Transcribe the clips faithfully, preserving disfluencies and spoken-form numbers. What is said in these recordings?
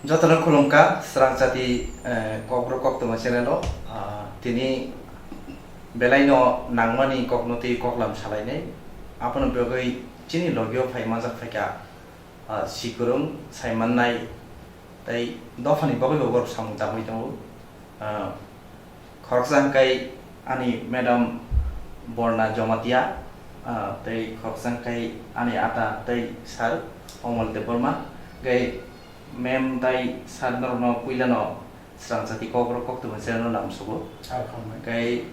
Jotono khulumkha, Srang Jati, eh, Kokborok Koktwma channel o, ah, tini belaino nangmani kokno tei koklam salainai. Aboni bagwi chini logio phai manjak phaikha, ah, Sikwrwng Saimannai tei dophani bagwibo borok samung tangwi tongo. Ah, Khoroksa hwnkhe ani madam Borna Jomatia, ah, tei khoroksa hwnkhe ani ata tei sir Omol Debbarma, hwnkhe ma'am tei sir norokno puilano Srang Jati Kokborok Koktwma channel no lamsugo. Hwnkhe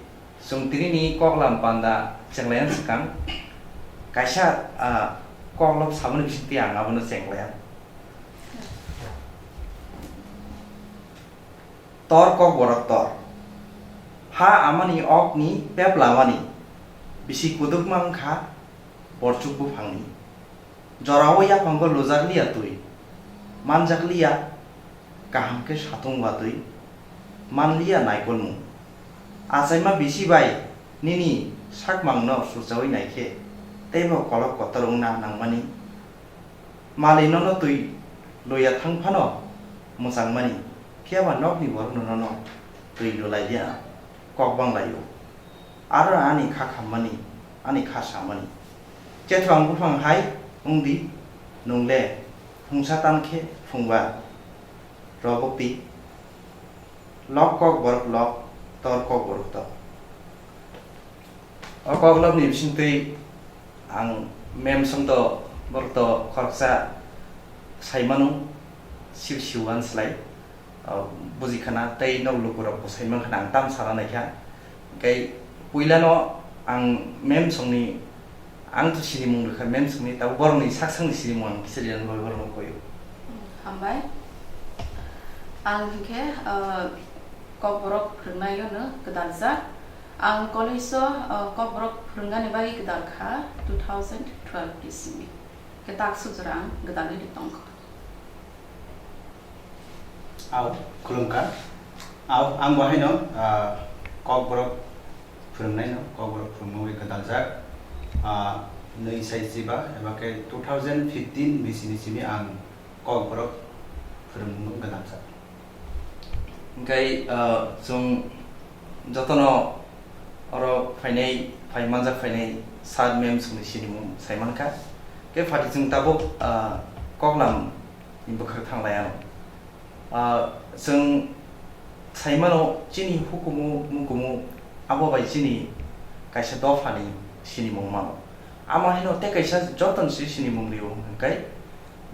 chwng tinini koklam panda chenglayan swkang kaisa, ah, koklop samani bisingtwi ang abono chenglayan. Tor Kokborok tor. Ha amani okni pep lamani. Bisi kudukma wngkha borchuk buphangni. Jorao yaphango lujakliya twi. Manjakliya kaham khe satung watwi. Manliya naikolmung. Achaima bisi bai nini sakmangno surchaui naikhe teibo kolok kotor wngna nangmani. Mali nono twi luya thang phano mwchangmani, phiyaba nokni borokno nono twi lulaiya kok banglaio. Aro ani kha khammani, ani kha samani. Chethwang buphang hai wngdi, nwngle phungsa tan khe phungba robokdi. Lok Kokborok lok, tor Kokborok tor. O koklopni bisingtwi ang ma'am songto borokto khoroksa saimano, siu siu uan slai, ah, buji khana tei nok lukurokbo saiman khana ang tam sana naikha. Hwnkhe puilano ang ma'am songni, ang to sinimung rwkha ma'am songni, tabuk borokni saksangni sinimung ang kisa rirani bagwi borokno koio. Hambai. Ang hinkhe, ah, Kokborok phwrwngnaino gwdaljak. Ang college-o, ah, Kokborok phwrwngnani bagwi gwdal kha two thousand twelve ni simi. Khe tak sujra ang gwdalwi tongkha. Aw, khulumkha. Aw, ang bo haino, ah, Kokborok phwrwngnaino, Kokborok phwrwngmungwi gwdaljak. Ah, nwi sai chiba, eba khe two thousand fifteen bisini simi ang Kokborok phwrwngmung gwdaljak. Hwnkhe, ah, chwng jotono oro phainai, phai manjak phainai sir ma'am songni sinimung saimankha. Khe phaidi chwng tabuk, ah, koklam ni bwkhak thanglai ano. Ah, chwng saimano chini hukumu mukumu abo bai chini kaisa dophani sinimung mano. Amo haino tei kaisa jotono se sinimung rio hwnkhe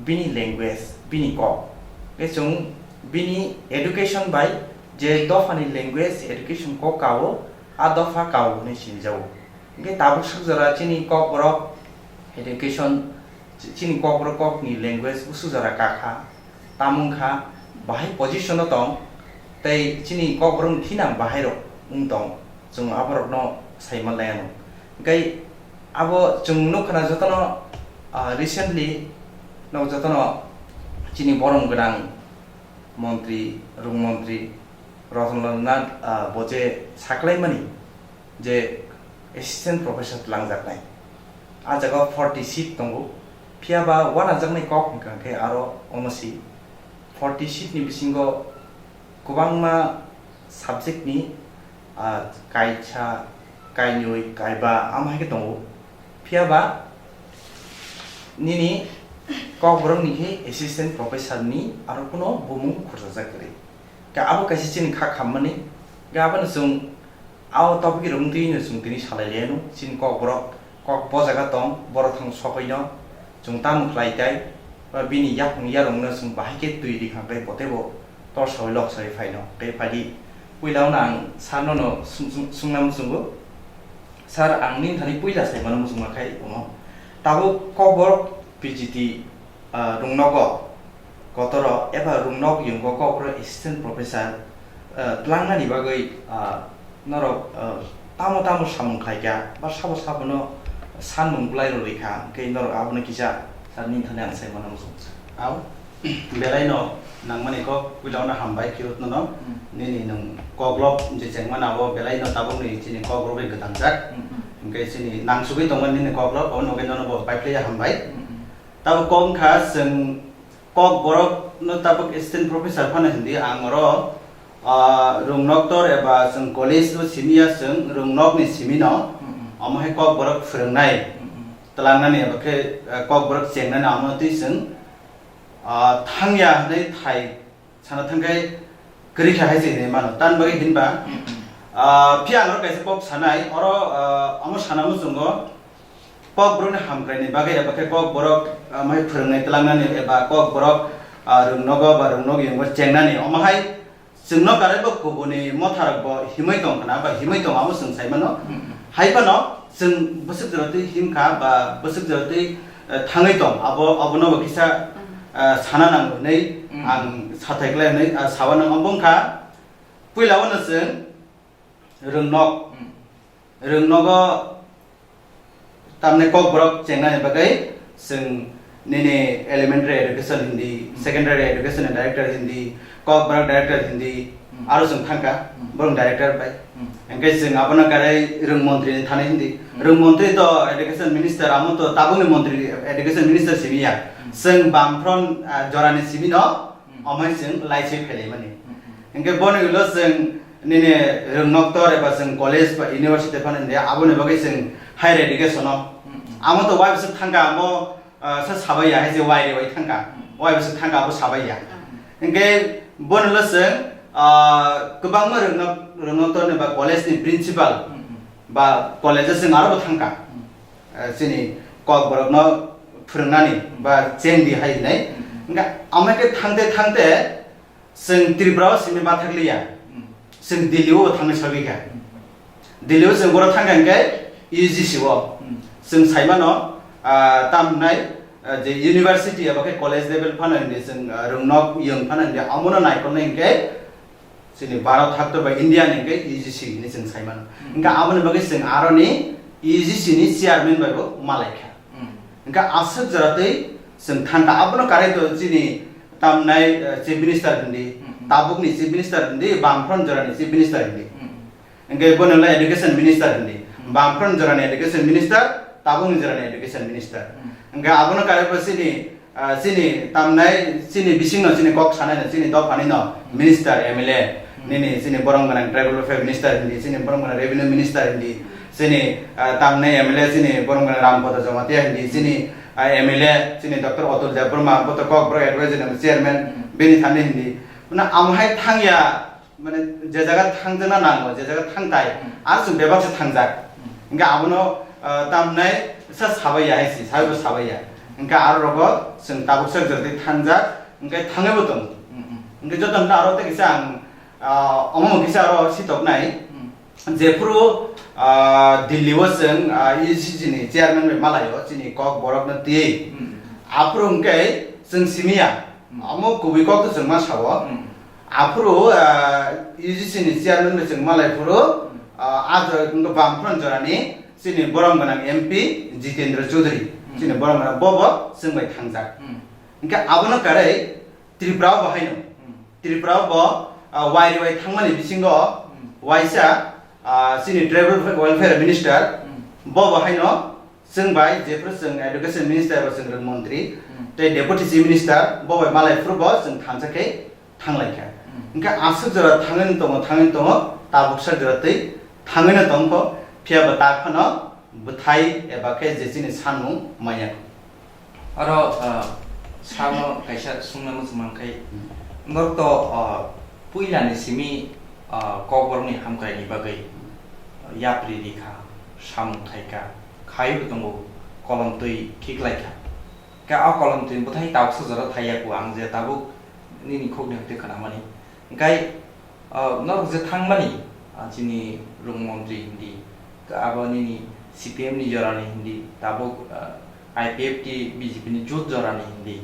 bini language, bini kok. Khe chwng bini education bai je dophani language education kok kao, a dopha kao hwnwi sinijago. Hwnkhe tabuk sak jora chini Kokborok education, chi-, chini Kokborok kokni language busu jora kakha, tamo wngkha bahai position o tong, tei chini Kokborokni thinang bahairok wng tong, chwng aborokno sai manlai anw. Hwnkhe abo chwng nukha na jotono, ah, recently no jotono chini borom gwnang montri, rung montri Ratan Lal Nath, ah, bo je saklaimani, je assistant professor twlangjaknai. A jaga forty seat tongo, phiya ba wanajaknai kok hwnkha khe aro omo si forty seat ni bisingo kwbangma subject ni, ah, kaisa, kainwi, kaiba, amo hai khe tongo. Phiya ba nini Kokborok ni khe assistant professor ni aro kuno bumung khurjajak kwrwi. Khe abo kaisa chini kha khammani, khe abono chwng a o topic rok wngtwi no chwng tini salai liya no, chini Kokborok kok bo jaga tong, borok thang sokoi no chwng tamo khlai tai, ba bini yaphang yarwng no chwng bahai khe twi ri kha khe bo teibo tor sawi lok sawi phai no. Tei phaidi puila o no ang sir no no sung-, sung-, sungna muchungo. Sir, ang nini thani puila sai mano muchungma khai omo. Tabuk Kokborok P G T, ah, rungnogo kotoro eba rungnog yungo Kokborok assistant professor, ah, twlangnani bagwi, ah, norok, ah, tamo tamo samung khlaikha ba sabo sabono sanmung bwlai rwrwi kha, hwnkhe norok abono kisa sir nini thani ang sai mano muchung. Au. Belai no nangmani kok puila no hambai kirut no no. Hmm. Nini nung koklop je chengmani abo belai no tabuk ni chini koklop bai gwdang jak. Hmm, hmm. Hwnkhe chini nangsugwi tongmani nini koklop abo nugwi no no bo pai phlaiya hambai. Hmm, hmm. Tabuk kok wngkha chwng Kokborok no tabuk assistant professor phano hindi, ang oro, ah, rwngnoktor eba chwng college o simi ya, chwng rwngnok ni simi no, Mm, mm. Omo hai Kokborok phwrwngnai, Mm, mm. Twlangnani eba khe, ah, Kokborok chengnani amo twi chwng, ah, thangya hwnwi thai sana thangkhai kwrwi kha hai se hinwi mano. Tamni bagwi hinba, Mm, mm. Ah, phiya ang oro kaisa kok sanai, oro, ah, omo sana muchungo Kokborokni hamkraini bagwi eba khe Kokborok, ah, mai phwrwngnai twlangnani eba Kokborok, ah, rwngnogo ba rwngnok yungbo chengnani. Omo hai chwngno karaibo kubuni motharokbo himwi tong khna ba himwi tong abo chwng sai mano. Mm, mm. Hai phano chwng bwswk jora twi himkha ba bwswk jora twi, eh, thangwi tong abo, abono bo kisa, Mm. eh, sana nango hinwi Mm. ang sathai khlai hinwi, ah, sabo nang omo wngkha. Puila wano chwng Rwngnok. Hmm. Rwngnogo tamni Kokborok chengnani bagwi chwng nini elementary education hindi, Hmm. secondary education ni director hindi, Kokborok director hindi, Hmm. aro chwng thangkha, Hmm. borok director bai. Hmm. Hwnkhe chwng abono karai rwng montri ni thani hindi. Hmm. Rwng montri to education minister, amo to tabukni montri education minister simi ya. Hmm. Chwng bamfront, ah, jorani simi no, Hmm. omai chwng laiswi phelaimani. Hmm, hmm. Hwnkhe boni ulo chwng nini rwng noktor eba chwng college ba university phano hindi, aboni bagwi chwng higher education o. Hmm, hmm. Amo to wai bwswk thangkha, amo, ah, sa sabai ya hai se wai rewai thangkha. Hmm. Wai bwswk thangkha, abo sabai ya. Hmm. Hwnkhe boni ulo chwng, ah, kwbangma rwng nok-, rwng noktor ni ba college ni principal Hmm, hmm. ba college o chwng aro bo thangkha. Hmm. Eh, chini Kokborokno phwrwngnani ba chengdi hai hinai. Hmm. Hwnkhe amo khe thangte thangte chwng Tripura o simi bathakliya. Hmm. Chwng Delhi o thangwi sagwi kha. Hmm. Delhi o chwng boro thangkha hwnkhe U G C o. Hmm. Chwng saimano, ah, tamnai, ah, je university eba khe college level phano hindi chwng, ah, rwngnok yong phano hindi amono naikolnai hwnkhe chini Bharat haktor ba India ni hwnkhe U G C hinwi chwng sai mano. Hmm. Hwnkhe aboni bagwi chwng aroni U G C ni chairman bai bo malai kha. Hmm. Hwnkhe aswk jora twi chwng thangkha. Abono karai to chini tamnai, eh, chief minister hindi, Hmm, hmm. tabukni chief minister hindi, bamfront jorani chief minister hindi. Hmm. Hwnkhe bono le education minister hindi. Hmm. Bamfront jorani education minister, tabukni jorani education minister. Hmm. Hwnkhe abono karai bo chini Ah, chini tamnai, chini bisingno, chini kok sanaino, chini dophanino minister, M L A, Hmm. nini chini borom gwnang tribal welfare minister hindi, chini borom gwnang revenue minister hindi, chini, ah, tamnai M L A, chini borom gwnang Rampada Jamatia hindi, chini, ah, M L A, chini Doctor Atul Debbarma, boto Kokborok advisory ni chairman, Hmm. bini thani hindi. Mane, amhai thangya, mane, je jaga thangjakna nango, je jaga thangtai, Hmm. ar chwng bebak se thangjak. Hmm. Hwnkhe abono, ah, tamnai sa sabai ya hai si, sabai bo sabai ya. Hwnkhe aro rogo chwng tabuk sak jora twi thangjak, hwnkhe thangwi bo tongo. Hmm, hmm. Hwnkhe joto hwnkhe aro tei kisa ang, ah, omo kisa aro sitoknai. Hmm. Jephuru, ah, Delhi o chwng, ah, U G C ni chairman bai malaio, chini Kokborokno twiwi. Hmm. Aphuru hwnkhe chwng simi ya. Hmm. Omo kubui kok to chwng ma sao. Hmm. Aphuru, ah, U G C ni chairman bai chwng malai phuru, Hmm. ah, a jora wngkha Bamfront jorani chini borom gwnang M P Jitendra Chaudhary. Hmm. Chini borom gwnang bobo chwng bai thangjak. Hmm. Hwnkhe abono karai Tripura o bo haino. Hmm. Tripura o bo, ah, wai rwai thangmani bisingo Hmm. waisa, ah, chini tribal welfare minister Hmm. bo bo haino chwng bai jephuru chwng education minister eba chwng rwng montri Hmm. tei deputy chief minister bo bai malai phuru bo chwng thansa khe thanglai kha. Hmm. Hwnkhe aswk jora thangwi tongo, thangwi tongo, tabuk sak jora twi thangwi no tongkho, phiya bo ta phano bwthai eba khe je chini sanmung manya. Oro, ah, samo kaisa sungna muchung mankhe, Hmm. norok to, ah, puilani simi, ah, Kokborokni hamkraini bagwi, ah, yapri rikha, samung khaikha, khaiwi tongo, kolom twi khiklaikha. Khe a kolom twi bwthai tabuksa jora thaiya kho ang je tabuk nini khukni hwnkhe khnamani. Hwnkhe, ah, norok je thangmani, ah, chini rwng montri hindi, abo nini C P M ni jorani hindi, tabuk, ah, I P F T B J P ni jut jorani hindi.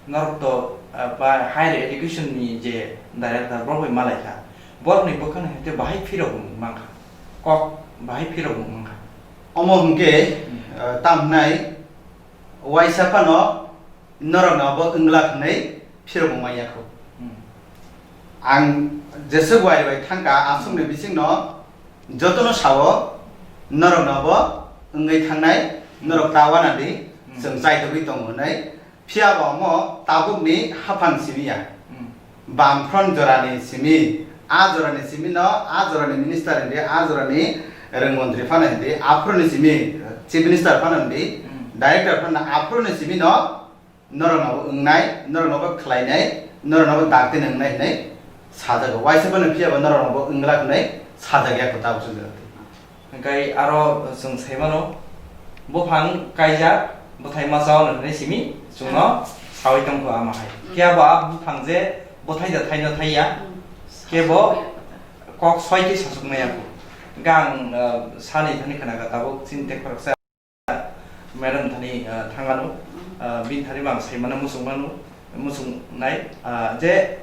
Norok to, ah, ba higher education ni je director borok bai malaikha. Borokni bwkhano hwnkhe bahai phirok mankha. Kok bahai phirok mankha. Omo hwnkhe, Hmm. ah, tam hwnai waisa phano norokno abo wng glak hwnwi phirok wngmanya kho. Hmm. Ang jeswk wari bai thangkha, aswkni Hmm. bisingno jotono sao, norokno abo wngwi thangnai, Hmm. norok ta wana di, Hmm. chwng chaitogwi tongo hwnwi. Phiya bo omo tabukni haphang simi ya. Hmm. Bamfront jorani simi, a jorani simi no, a jorani minister hindi, a jorani rwngmantri phano hindi, aphuruni simi, chief minister phano hindi, Hmm. director phano aphuruni simi no, norok no bo wngnai, norok no bo khlainai, norok no bo dakti wngnai hinwi sajago. Waisa phano phiya bo norok no bo wngla hinwi sajagya kho tabuk sujak. Hingkai aro chwng sai mano, buphang kaijak, bwthai masa hwnwi simi chwngno saui tongkho ama hai. Hmm. Phiya bo a buphang je bwthai da thaino thaiya, Hmm. kebo kok soi twi sasuk maya kho. Hingke ang, uh, sani thani khana ka tabuk chini tek khoroksa madam thani, uh, thangano, uh, bini thani bo ang sai mano muchung mano. Muchungnai, ah, je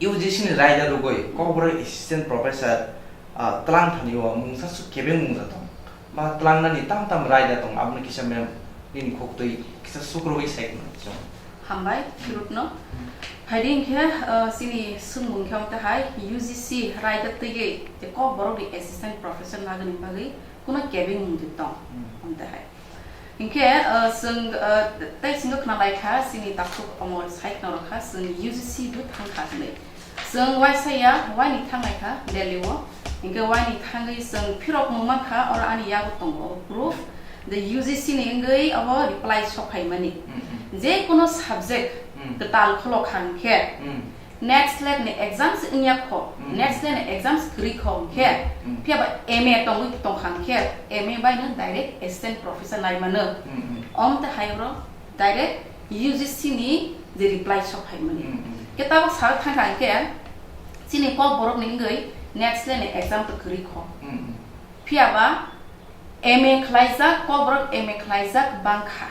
U G C ni raida rwgwi Kokborok assistant professor, ah, twlang thani o mungsa su kebeng mungsa tong. Ba twlangnani tam tam raida tong, aboni kisa mem nini khuktwi kisa sukrubwi sai khna chwng. Hambai, Hmm. khirutno. Hmm. Phaidi hinkhe, ah, chini swngmung khe wngkha hai U G C raida twiwi je Kokborok ni assistant professor nagani bagwi kuno kebeng mungtwi tong, Hmm. wngkha hai. Hinkhe, uh, chwng, uh, tei chwngno khna lai kha, chini takhuk omo sai khna rw kha, chwng U G C bo thang kha hwnwi. Chwng waisa ya, waini thang lai kha Delhi o. Hinkhe waini thangwi chwng phirok mung man kha, oro ani yago tongo proof. The U G C ni wngwi abo reply sok phaimani. Hmm. Je kono subject Hmm. kwtal kholo kha hinkhe, Hmm. NET SLET ni exams wngya kho, Hmm. NET SLET ni exams kwrwi kho hinkhe, Hmm. phiya ba M A tongwi tong kha hinkhe, M A bai no direct assistant professor nai mano. Hmm, hmm. Om te hai oro direct U G C ni je reply sok hai mani. Hmm, hmm. Khe tabuk sal thang kha hinkhe, chini Kokborok ni wngwi NET SLET ni exam to kwrwi kho. Hmm, hmm. Phiya ba M A khlaijak, Kokborok M A khlaijak bang kha.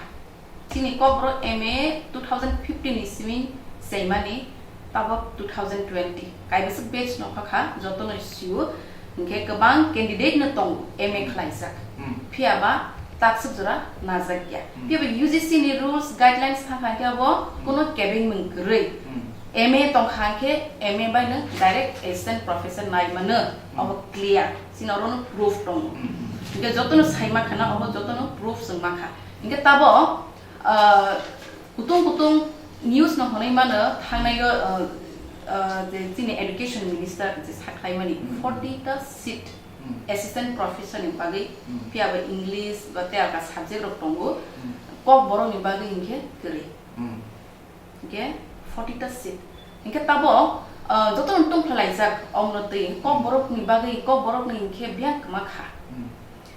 Chini Kokborok M A two thousand fifteen ni simi chaimani, tabok two thousand twenty. Kaibwswk batch nokha kha, jotono sio, hinkhe kwbang candidate no tongo M A khlaijak. Hmm. Phiya ba takswk jora najak ya. Hmm. Phiya ba U G C ni rules, guidelines thang kha khe abo Hmm. kono kebeng mung kwrwi. Hmm. M A tong kha khe M A bai no direct assistant professor nai mano, Hmm. abo clear. Chini oro no proof tongo. Hmm, hmm. Hinkhe jotono sai ma khana, abo jotono proof chwng ma kha. Hinkhe tabo, ah, kutung kutung news no hwnwi mano, thangnai o, ah, ah, je chini education minister je sakhlaimani Hmm. forty ta seat Hmm. assistant professor ni bagwi, Hmm. phiya ba English ba tei alka subject rok tongo, Hmm. Kokborok ni bagwi hinkhe kwrwi. Hmm. Hinkhe forty ta seat. Hinkhe tabo, ah, jotono tungphalaijak omno twi, Kokborok ni bagwi, Kokborok ni hinkhe biyang kwma kha. Hmm.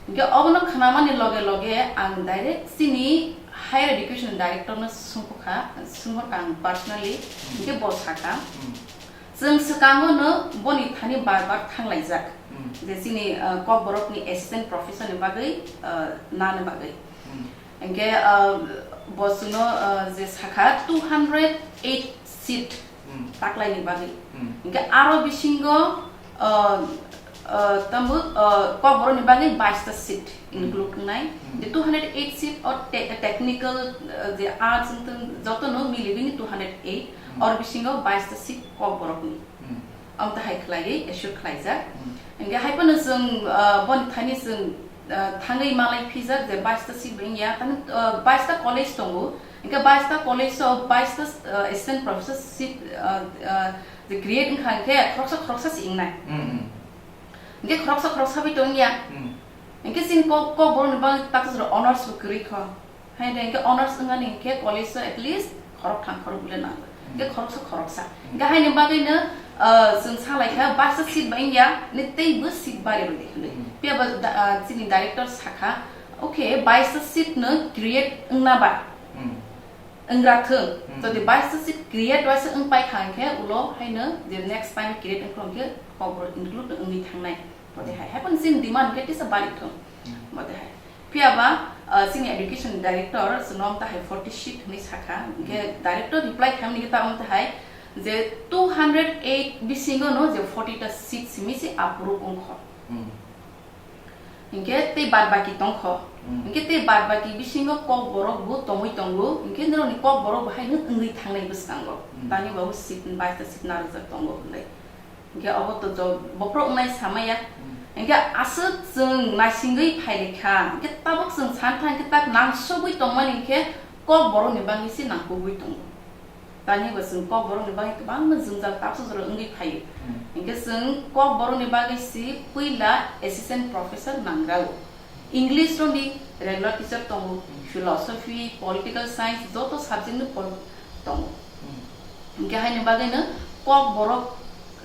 Hinkhe obono khnamani loge loge ang direct chini higher education director no sungkha, sunghorkha ang personally, Hmm. hinkhe bo sakha. Hmm. Chwng swkango no boni thani bar bar thanglaijak. Hmm. Je chini, ah, Kokborok ni assistant professor ni bagwi, ah, nani bagwi. Hmm. Hinkhe, ah, bo chwngno, ah, je sakha two hundred eight seat Hmm. taklaini bagwi. Hmm. Hinkhe aro bisingo, ah, ah, tambo, ah, Kokborokni bagwi baista seat Hmm. include wngnai. Hmm. Je two hundred eight seat o te-, technical, ah, je arts wngtong jotono milibini two hundred eight, Hmm. oro bisingo baista seat Kokborokni. Hmm. Amtahai khlaiwi assure khlaijak. Hmm. Hinkhe haiphano chwng, ah, boni thani chwng, ah, thangwi malai phijak je baista seat bo wngya. Tamo, ah, baista college tongo. Hinkhe baista college o baista, ah, assistant professor seat, ah, ah, je create wngkha hinkhe khoroksa khoroksa se wngnai. Hmm, hmm. Hinkhe khoroksa khoroksa bai tongya. Hmm. Hinkhe chini Kok-, Kokborokni bagwi takhuk jora honors bo kwrwi kho. Hai de, hinkhe honors wngmani hinkhe college o at least khoroktham khorokbwle nango. Hmm. Hinkhe khoroksa khoroksa. Hmm. Hinkhe haini bagwino, ah, chwng salaikha baista seat bai wngya, ni teibo seat bari rwdi hinwi. Hmm. Phiya ba da-, ah, chini director sakha, "Okay, baista seat no create wngna ba?" Hmm. Wngra thung. Hmm. Jodi baista seat create waisa wngpai kha hinkhe ulo haino je next time create wngkha hinkhe Kokborok include wngwi thangnai. Bodehai. Haiphano chini demand khe tisa bari thung. Hmm. Bodehai. Phiya ba, ah, chini education director, chwngno amtahai forty seat hinwi sakha. Hinkhe Hmm. director reply khaimani khe ta amtahai je two hundred eight bisingo no je forty ta seat simi se approve wngkho. Hmm. Hinkhe tei bad baki tongkho. Hmm. Hinkhe tei bad baki bisingo Kokborok bo tongwi tongo. Hinkhe norokni Kokborok bo haino wngwi thangnai bwskango. Hmm. Tani bo seat, baista seat narwkjak tongo hinwi. Hinkhe obo to jo-, bophro wngnai samaya. Hmm. Hinkhe aswk chwng naisingwi phailai kha. Hinkhe tabuk chwng san thang khe tak nangsugwi tongmani hinkhe Kokborok ni bagwi se nangkukgwi tongo. Tani bo chwng Kokborok ni bagwi kwbangma jwngjal tabuk jora wngwi phaio. Hmm. Hinkhe chwng Kokborok ni bagwi se puila assistant professor nangrao. English rok ni regular teacher tongo, Hmm. philosophy, political science joto subject ni pol-, tongo. Hmm. Hinkhe haini bagwi no Kokborok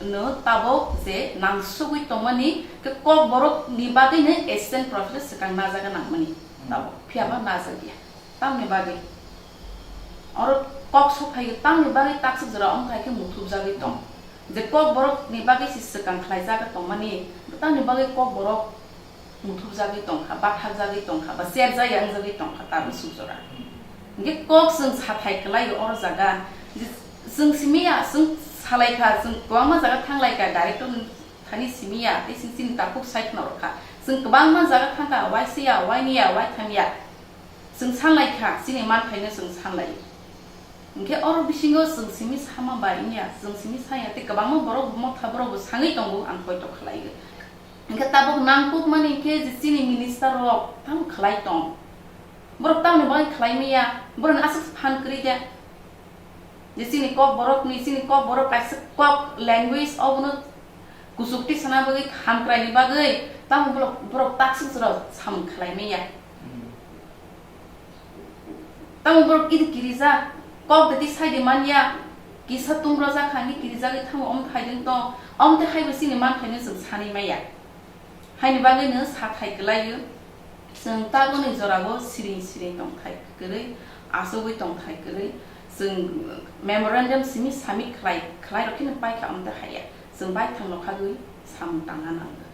no tabuk je nangsugwi tongmani, khe Kokborok ni bagwi no assistant professor swkang najaga nangmani Hmm. tabuk, phiya ba najak ya. Tamni bagwi oro kok sok phai tamni bagwi taksuk jora wng thai khe muthubjagwi tong. Je Kokborok ni bagwi se swkang khlaijak tongmani, tamni bagwi Kokborok muthubjagwi tongkha, bathakjagwi tongkha, ba cherjak ya wngjagwi tongkha tamni suk jora. Hinkhe kok chwng sathai kwlai oro jaga, je chwng simi ya, chwng salai kha, chwng kwbangma jaga thanglai kha, director thani simi ya, tei chwng chini takhuk sai khna rw kha. Chwng kwbangma jaga thang kha, waisa ya, waini ya, waitham ya. Chwng sanlai kha, chini manthaino chwng sanlai. Hinkhe oro bisingo chwng simi sama bai wngya, chwng simi saya tei kwbangma borok bo motha borok bo sangwi tongo, ang poito khlaiwi. Hinkhe tabuk nangkukmani hinkhe je chini minister rok tamo khlai tong. Borok tamoni bagwi khlai maya, borokni aswk phan kwrwi de. Je chini Kokborokni, chini Kokborok kaisa kok language obono kuchuk tisana bagwi, hamkraini bagwi, tamo borok, borok taksuk jora samung khlai maya. Hmm. Tamo borok idi kirijak, kok de tisai de manya, kisa tung rojak kha, hwnwi kirijagwi tamo omo thai de tong, omo tei hai bo chini manthaino chwng sanwi maya. Haini bagwi no sathai kwlaio, chwng tabukni jorao siring siring tongthai kwrwi, achugwi tongthai kwrwi, chwng memorandum simi submit khlai, khlai rok kheno paikha, omo tei haiya. Chwng baithang nokhagwi samung tangna nango.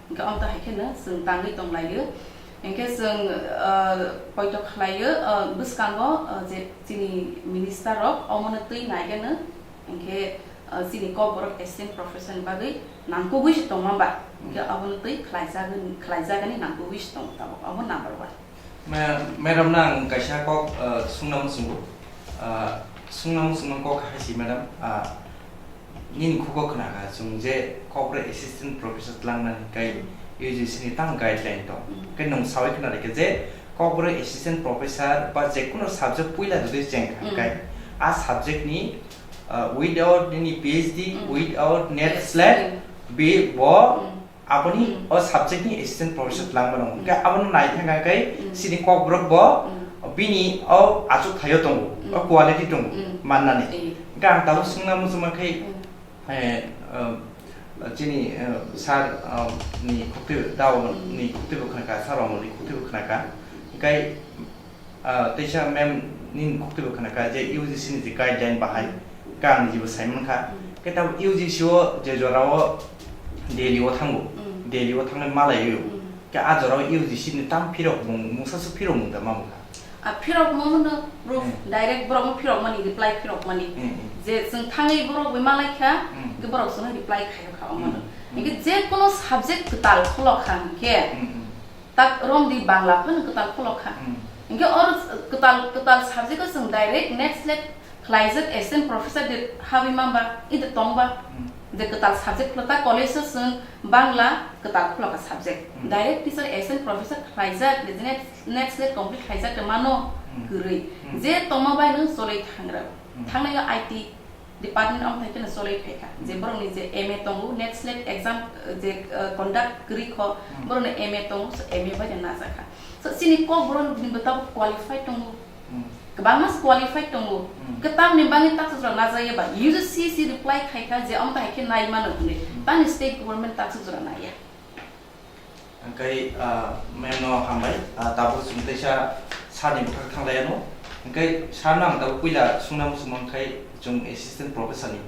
Hinkhe omo tei hai kheno chwng tangwi tonglaio. Hinkhe chwng, ah, poito khlaio, ah, bwskango, ah, je chini minister rok omono twi naigeno. Hinkhe, ah, chini Kokborok assistant professor ni bagwi nangkukgwi se tongma ba. Hinkhe abono twi khlaijagani, khlaijagani nangkukgwi se tongo tabuk. Omo number one. Ma-, madam no ang kaisa kok, ah, sungna muchungo. Ah, sungna muchungma kok hai si, madam. Ah, nini khugo khna kha, chwng je Kokborok assistant professor tlangnani kai U G C ni tamo guideline tong. Mm. Kai nwng sawi khna rikha je Kokborok assistant professor ba je kuno subject puila jodi cheng kha Mm. kai, a subject ni, ah, without nini P H D, Mm. without net Yes. slate, Mm. be bo Mm. Aboni Mm. o subject ni assistant professor Mm. twlangma nung. Mm. Hingke abono nai thangka khe Mm. chini Kokborok bo Mm. bini o achuk thaio tongo, o Mm. quality tongo Mm. mannani. Eh. Hingke ang tabuk swngna muchungma khe, Mm. eh, um, chini, eh, sir, um, ni khukti dao Mm. ni khukti bo khnaka, sir rok ni khukti bo khnaka. Hingke Ah, teisa ma'am nini khukti bo khna kha je U G C ni je guideline bahai Mm. kang ni jibo sai mankha. Mm. Khe tabuk U G C o je jora o Delhi o thango, Mm. Delhi o thangnai malai o. Mm. Khe a jora o U G C ni tam phirok mung, mungsa su phirok mung da ma mung kha. A phirok mo no proof Mm. direct borok mo phirok mani, reply phirok mani. Mm, mm. Je chwng thangwi borok bai malai kha, Mm. ke borok chwngno reply khaio kha omo no. Mm, mm. Hingke je kono subject kwtal kholo kha hingke, Mm, mm. Tak romdi Bangla phano kwtal khulok kha. Hmm. Hinkhe oro kwtal, kwtal subject o chwng direct net slate khlaijak assistant professor de habwi mamba, ide tongba. Hmm. Je kwtal subject khulok ta college o chwng Bangla kwtal khulok kha subject. Hmm. Direct teacher assistant professor khlaijak, je net, net slate complete khlaijak de mano Hmm. kwrwi. Hmm. Je tongma bai nwng cholwi thangra. Hmm. Thangnai o I T department omo hai kheno cholwi phai kha. Je Hmm. borokni je M A tongo, net slate exam, eh, je, eh, conduct kwrwi kho, Hmm. borokni M A tongo, so M A bai rw najak kha. So, chini Kokborok ni bo tabuk qualified tongo. Hmm. Kwbangma se qualified tongo. Hmm. Kwtal ni bagwi taksajora najak ya ba, U G C C reply khai kha je omo hai khe nai mano hwnwi. Hmm. Tamni state government taksajora nai ya. Hingke, ah, ma'am no hambai, ah, tabuk chwng teisa sir ni bwkhak thang lai ano. Hingke sir no ang tabuk puila sungna muchung mankhe chwng assistant professor ni,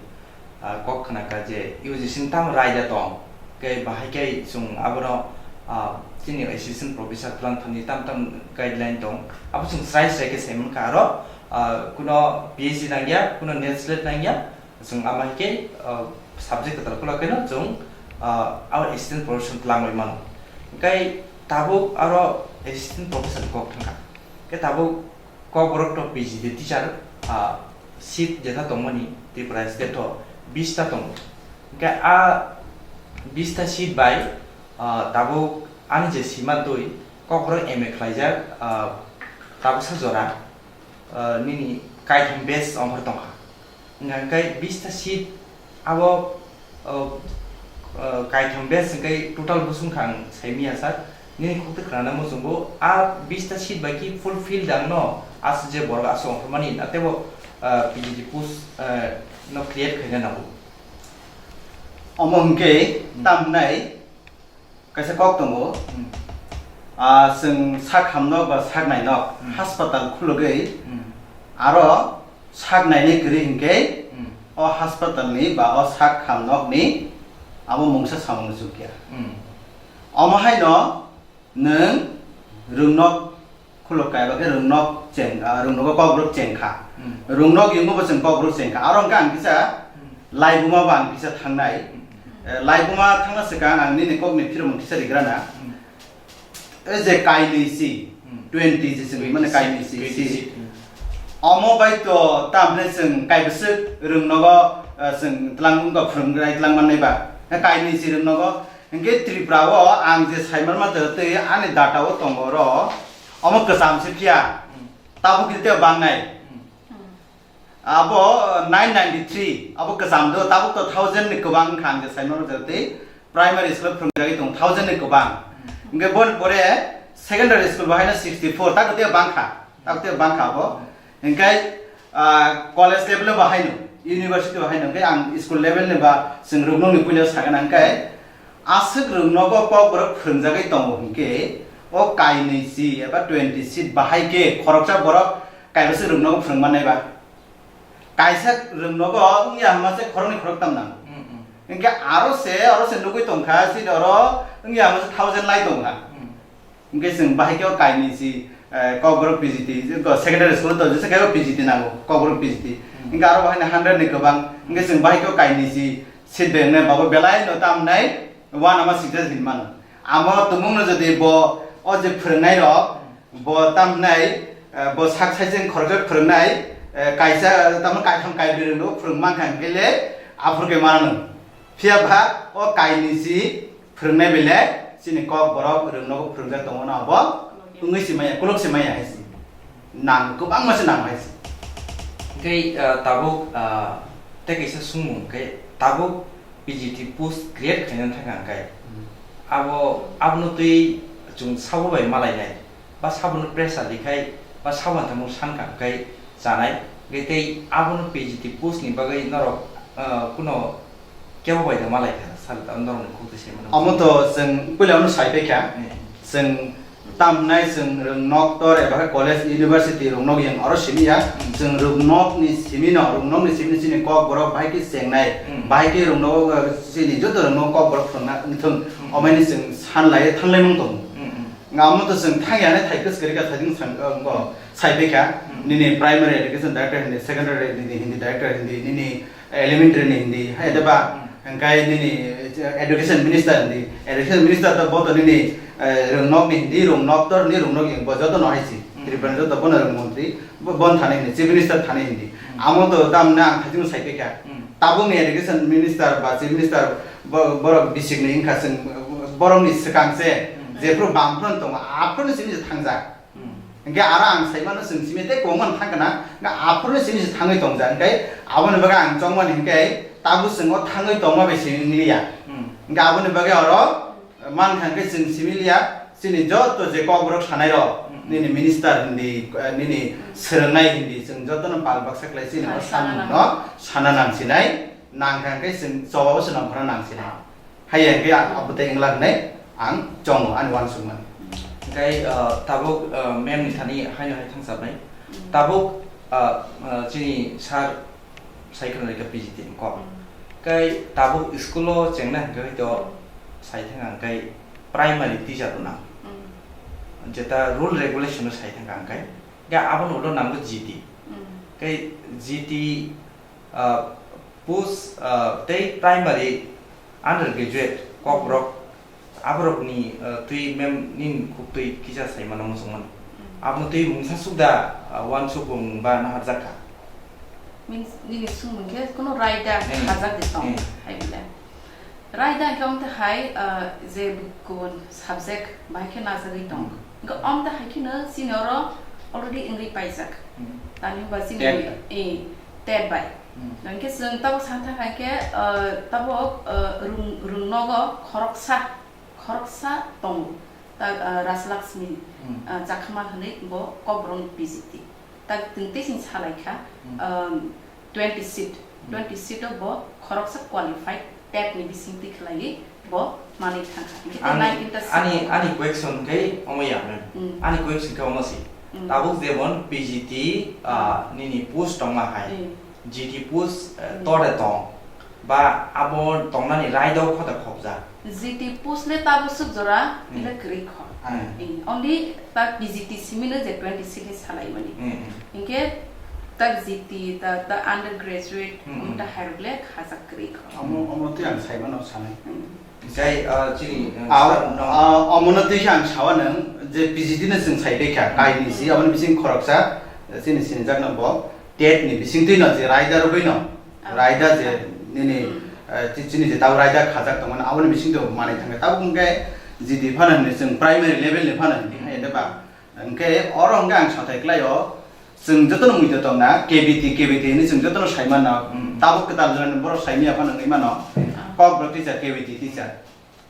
ah, kok khna kha je U G C ni tamo raida tong. Hingke bahai khe chwng abono, ah, chini assistant professor plan thani tam tam guideline tong. Abo chwng srai srai khe sai mankha aro, ah, kuno P H D nangya, kuno net slate nangya. Chwng ama hai khe, ah, subject kwtal khulak khe no chwng, ah, abo assistant professor twlangwi mano. Hingkhe tabuk aro assistant professor ni kok thangkha. Hingkhe tabuk Kokborok to P G D teacher, ah, seat jetha tongmani Tripura state o bista tongo. Hingkhe a bista seat bai, ah, tabuk ani je sima twi Kokborok M A khlaijak, ah, tabuksa jora. ah, nini kaitham batch ongkhor tongkha. Hwnkha hwnkhe bista seat abo, ah, ah, kaitham batch hwnkhe total bosong kha ang saimanya sir. Nini khuk twi khwnana muchungo, a bista seat bai ki fulfill dang no aswk je borok aswk ongkhormani, na teibo, ah, P G T post, ah, no create khaina nango. Omo hwnkhe Hmm. tamnai kaisa kok tongo. Hmm. Ah, chwng sak hamnok ba sak nainok Hmm. hospital khulugwi Hmm. aro sak nainai kwrwi hwnkhe Hmm. o hospital ni ba o sak hamnok ni abo mungsa samung chukya. Hmm. Omo haino nwng rwngnok khulok kaiba khe rwngnok cheng, ah, rwngnogo kokborok chengkha. Hmm. Rwngnok yungnobo chwng kokborok chengkha. Aro hwnkhe ang kisa Hmm. laibuma bo ang kisa thangnai. Hmm. Eh, laibuma thangna swkang ang nini kokni phirmung kisa rigrana. Hmm. E je kainwi si, Hmm. twenty je chwng mane kainwi si, Twenty si. seat, hmm. Omo bai to tamne chwng kaibwswk rwngnogo, eh, chwng twlang wngkha phwrwngrai twlang mannai ba. Kainwi si rwngnogo. Hwnkhe Tripura o ang je saimanma twi ani data o tongo oro, omo kwcham se phiya, Hmm. tabuk khe tei bangnai. Hmm. Abo nine ninety-three, abo kwcham do, tabuk to thousand ni kwbang wngkha ang je saimanma twi primary school o phwrwngjagwi tong thousand ni kwbang. Hmm. Hwnkhe boni pore secondary school bo haino sixty-four, tabuk tei bangkha, tabuk tei bangkha abo. Hwnkhe, ah, college level o bo haino, university o haino, hwnkhe ang school level ni ba chwng rwngnogo ni puila sagana hwnkhe, aswk rwngnogo kokborok phwrwngjagwi tongo hwnkhe, o kainwi si eba twenty seat bahai khe khoroksa borok kaibwswk rwngnogo phwrwng mannai ba. Kaisa rwngnogo wngya hwnma se khoroknwi khoroktam nango. Mm, mm. Hwnkhe aro se, aro se nugwi tongkha, chini oro wngya hwnma se thousand lai tongkha. Mm. Hwnkhe chwng bahai khe o kainwi si, eh, kokborok P G T, ko secondary school to jesa khe o P G T nango, kokborok P G T. Hmm. Hwnkhe aro bahai no hundred ni kwbang, hwnkhe chwng bahai khe o kainwi si seat bai wngnai, babo belai no tamnai uanama success hinwi mano. Amo tumung no jodi bo o je phwrwngnai rok, bo tamnai, eh, bo sak sai chwng khoroksa phwrwngnai, eh, kaisa tamo kaitham kaibrwi rok no phwrwng mankha hwnkhe le aphuru khe mano. Phiya ba o kainwi si phwrwngnai bai le chini kokborok rwngnogo phwrwngjak tongo no abo wngwi si manya, kuluk si manya hai si. Nang, kwbangma se nang hai si. Hwnkhe, ah, tabuk, ah, tei kaisa sumung khe tabuk P G T post create khaina thangkha hwnkhe Hmm. abo, abono twi chwng sabo bai malainai. Ba sabono pressure rikhai, ba sabono tamo sankha hwnkhe chanai, hwnkhe tei abono P G T post ni bagwi norok, ah, kuno kebo bai da malaikha, sir, norokni khuk twi se mano. Omo to chwng puila no sai paikha. Eh. Chwng tamnai chwng rwng noktor eba khe college, university rwng nok yang oro simi ya. Hmm. Chwng rwng nokni simi no, rwng nokni simi chini kok borok bahai khe chengnai, Hmm. bahai khe rwng nok, eh, chini joto rwng nok kok borok phwrwngna wngthwng, Hmm. omaini chwng san lai thanglai mung tongo. Hmm, hmm. Nga omo to chwng thang ya ne thai kwswk rika thai jing chwng, eh, bo. Sai paikha, Hmm. nini primary education director hindi, secondary nini hindi director hindi, nini elementary ni hindi, hai da ba, Hmm. hwnkhe nini education minister hindi, education minister to bo to nini, eh, rwng nok ni hindi, rwng nok tor ni rwng nok yang bo joto no hai si, Hmm. Tripura ni joto bo no rwng montri, bo, bo thani hindi, chief minister thani hindi. Hmm. Amo to dam na ang thajung sai paikha. Hmm. Tabuk ni education minister ba chief minister bo-, borok bisik ni wngkha chwng, borok ni swkang se, Hmm. jephru bam phano tongo, aphuru ni simi thangjak. Hmm. Hwnkhe aro ang saimano chwng simi tei kwbangma thang kana, hwnkhe aphuruni simi se thangwi tongjak, hwnkhe aboni bagwi ang chongmani hwnkhe tabuk chwng o thangwi tongma bai simi wngliya. Hmm. Hwnkhe aboni bagwi oro mankha hwnkhe chwng simi liya, chini joto je kokborok sanai rok, Hmm. nini minister hindi, eh, nini swrwngnai hindi, chwng jotono pal baksa khlai chini o Sana samung nang. no sana nang sinai, nangkha hwnkhe chwng choba o se nongkhorna nang sinai. Haiya hwnkhe ang abo tei wngla hwnwi ang chongo ani uansukmani. Hwnkhe, ah, tabuk, ah, ma'am ni thani haino hai thangchabnai. Hmm. Tabuk, ah, ah, chini sir sai khwna rikha P G T ni kok. Hmm. Hwnkhe tabuk school o chengna hwnkhe hoi to Hmm. sai thangkha hwnkhe primary teacher rok nang. Hmm. Jeta rule regulation o sai thangkha hwnkhe, hwnkhe aboni ulo nango G T. Hmm. Hwnkhe G T, ah, post, ah, tei primary undergraduate kokborok aborokni, ah, twi ma'am nini khuk twi kisa saimano muchungmani. Hmm. Abono twi mungsa sukda, ah, uansukmung ba naharjak kha? Means, nini swngmung khe kuno raida Hmm. khajak de tong, Hmm. hai bile. Raida khe wngte hai, ah, je kubun subject bai khe najagwi tong. Hmm. Hwnkhe wngte hai kheno chini oro already wngwi paijak. Hmm. Tani ba chini TET bai. Eh, TET bai. Hmm. Hwnkhe chwng tabuk sa thang hai khe, ah, tabuk, ah, rung, rung nogo khoroksa, khoroksa tongo. Ta, ah, Rajlakshmi, Hmm. ah, Chakhama hwnwi bo Kokborok ni P G T. Ta twi tei sing salai kha, Hmm. ah, twenty seat, Hmm. twenty seat o bo khoroksa qualified TET ni bising twi khlaiwi bo manwi thang kha. Hwnkhe tei Ani, nineteen ta seat ani, ani question khe omo ya, ma'am. Hmm. Ani question khe omo si. Hmm. Tabuk jemon P G T, ah, Hmm. nini post tongma hai. Hmm. G T post, eh, Hmm. tore tong. Ba abo tongnani raida o khota khopjak. G T post le tabuk swk jora, Hmm. ile kwrwi kho. Hmm. Eh, only ta P G T simi no je twenty seat ni salaimani. Hmm, hmm. Hinkhe ta G T, ta, ta undergraduate, Hmm, hmm. omo ta hairok le khajak kwrwi kho. Omo, omo twi ang saimano sanai. Hmm. Jai, ah, chini, ah, Aw, sir, no. Ah, omono twi ang sawa nang je P G T no chwng sai bai kha, Hmm. kaini si, Hmm. aboni bising khoroksa, chini sinijak no bo, TET ni bising twi no je raida rwgwi no. Ah. Raida je nini, Hmm. eh, chi-, chini je tau raida khajak tongmani, aboni bising twi manwi thangkha. Tabuk hwnkhe G T phano hwnwi chwng primary level ni phano hwnwi Hmm. hai de ba. Hwnkhe oro hwnkhe ang sathai khlaio, chwng jotono muido tongna, K B T, K B T hwnwi chwng jotono sai manna. Hmm. Tabuk kwtal jorani borok sai manya phano wngwi mano. Ah. Kokborok teacher, K B T teacher.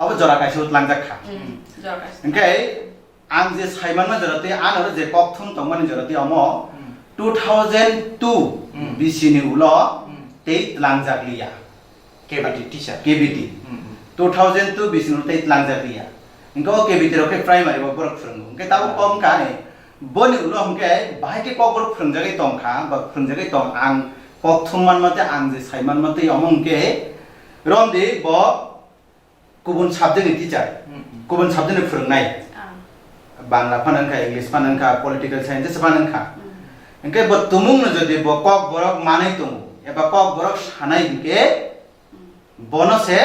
Abo jora kaisa o tlangjak kha. Hmm. Jora kaisa. Hwnkhe Ang je saimanma jora tei ano je kokthum tongmani jora tei omo Hmm. two thousand two Hmm. B C ni ulo Hmm. tei tlangjak liya. K B T teacher. K B T. Hmm, hmm. Two thousand two B C ni ulo tei tlangjak liya. Hingke o K B T rok khe primary bo borok phwrwngo. Hingke tabuk Hmm. kom kha ni. Boni ulo hingke bahai khe kokborok phwrwngjagwi tong kha, ba phwrwngjagwi tong. Ang kokthum manma tei ang je saimanma tei omo hingke romdi bo kubun subject ni teacher, Hmm, hmm. kubun subject ni phwrwngnai. Ah. Bangla phano wngkha, English phano wngkha, political science phano wngkha. Hmm. Hwnkhe bo tumung no jodi bo kokborok manwi tongo, eba kokborok sanai hwnkhe Hmm. bono se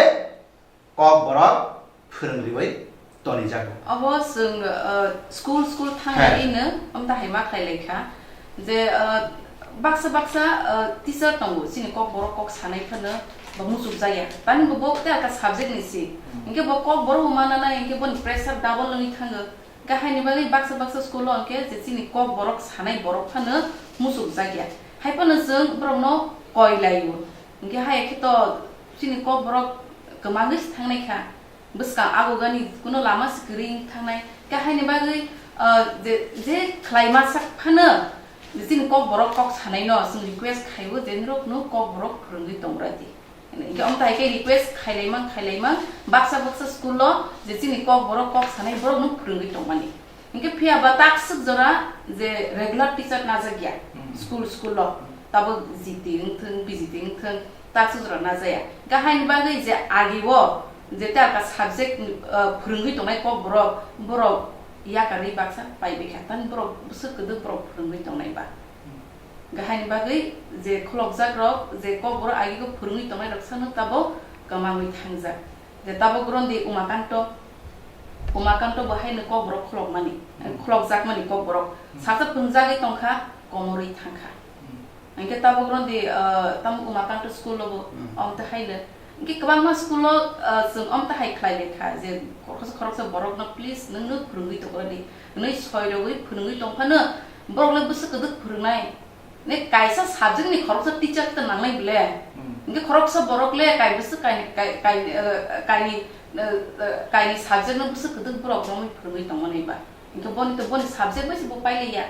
kokborok phwrwngriwi tonijago. Obo chwng, uh, school, school He. thangnaino, omta hai ma khlai lai kha. Je, ah, baksa baksa, ah, teacher tongo, chini kokborok kok sanai phano bo muchukjakya. Tani bo, bo tei aka subject ni si. Hmm. Hingke bo kokborok bo mananai, hingke boni pressure double wngwi thango. Gahai ni bagwi baksa baksa school o hingke je chini kokborok sanai borok phano muchukjakya. Hai phano chwng borokno koi laio. Hingke hai khe to chini kokborok kwmagwi se thangnai kha. Bwskang agogani kuno lama se kwrwi wng thangnai. Khe haini bagwi, ah, je, je khlaima sak phano je chini kokborok kok sanaino chwng request khaio je norokno kokborok phwrwngwi tongra di. Hwnkhe omtai khe request khailaimang, khailaimang, baksa baksa school-o je chini kokborok kok sanai borokno phwrwngwi tongmani. Hingke phiya ba takswk jora je regular teacher najak ya, Hmm. school, school o, Hmm. tabo G T wngthwng, P G T wngthwng, takswk jora najaya. Gahai ni bagwi je agi o je ta ka subject, uh, phwrwngwi tongnai kok borok, borok yakarwi baksa pai bikha, tani borok bwswk kwdwk borok phwrwngwi tongnai ba. Hmm. Gahai ni bagwi je khulokjak rok, je kok borok agi o phwrwngwi tongnai rok sano tabo kwmangwi thangjak. Je tabuk rondi Umakanto, Umakanto bo haino kokborok khulokmani, Hmm. khulokjakmani kokborok. Hmm. Saksa phwrwngjagwi tongkha, komorwi thangkha. Hmm. Hingke tabuk rondi, ah, tamo Umakanto school o bo Hmm. omte haino. Hingke kwbangma school o, ah, chwng omte hai khlai lai kha, je khoroksa khoroksa borokno, "Please, nwngno phwrwngwi tongkha di," hwnwi soirogwi phwrwngwi tongphano, borok le bwswk kwdwk phwrwngnai. Ne kaisa subject ni khoroksa teacher ta nangnai bole. Hmm. Hingke khoroksa borok le kai bwswk kai, kai, kai, eh, kaini, eh, eh, kaini subject no bwswk kwdwk borok romwi phwrwngwi tongmani ba. Hingke boni to boni subject bai se bo pailaiya.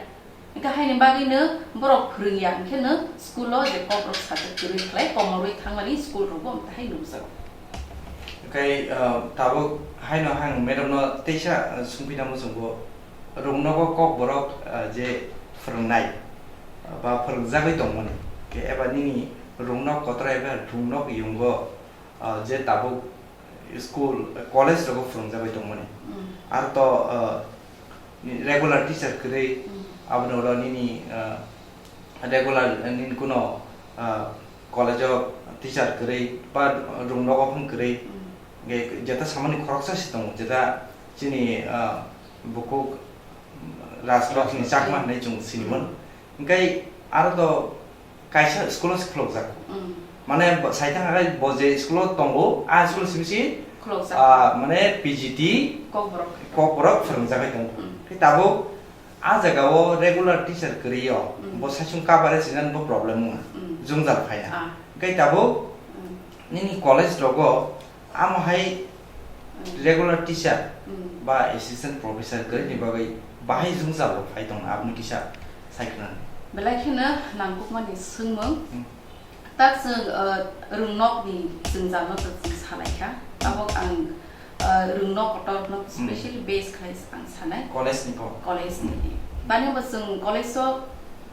Hingke haini bagwi no borok phwrwngya, hingke no school o je kok rok subject kwrwi khlai komorwi thangmani school rogo omtahai nukjago. Hingke, eh, tabuk haino ang madam no teisa, eh, sungphi tamo chwngbo. Rungnogo kokborok, ah, je phwrwngnai, ah, ba phwrwngjagwi tongmani, khe eba nini rungnok kotor eba rungnok yungo, ah, je tabuk school, college rogo phwrwngjagwi tongmani. Mm. Ar to, ah, ni regular teacher kwrwi, Mm. Aboni ulo nini, ah, regular, eh, nini kuno, ah, college o teacher kwrwi ba rungnogo phang kwrwi, Mm. je-, jeta samani khoroksa se tongo, jeta chini, ah, bukhuk Rajlakshmi Chakma hinwi chwng sinimon. Hwnkhe aro to kaisa school o se khulokjak. Mm. Mane bo, saithang hai bo je school o tongo, a school simi si, Khulokjak. Ah, mane P G T Kokborok. Kokborok phwrwngjagwi tongo. Mm. Khe tabuk A jaga o regular teacher kwrwi o, Mm. bo saichung coverage rinani bo problem wngkha, Mm. jwngjal phaina. Ah. Hwnkhe tabuk Mm. nini college rogo amo hai Mm. regular teacher Mm. ba assistant professor kwrwini bagwi bahai jwngjal rok phai tongna aboni kisa sai khwnani. Belai kheno nangkukmani swngmung. Mm. Tak chwng, uh, rwngnokni jwngjalno chwng salaikha. Tabuk ang, uh, rwngnok kotorno Hmm. specially base khlai ang sanai. College ni kok. College ni. Hmm. Tani bo chwng college o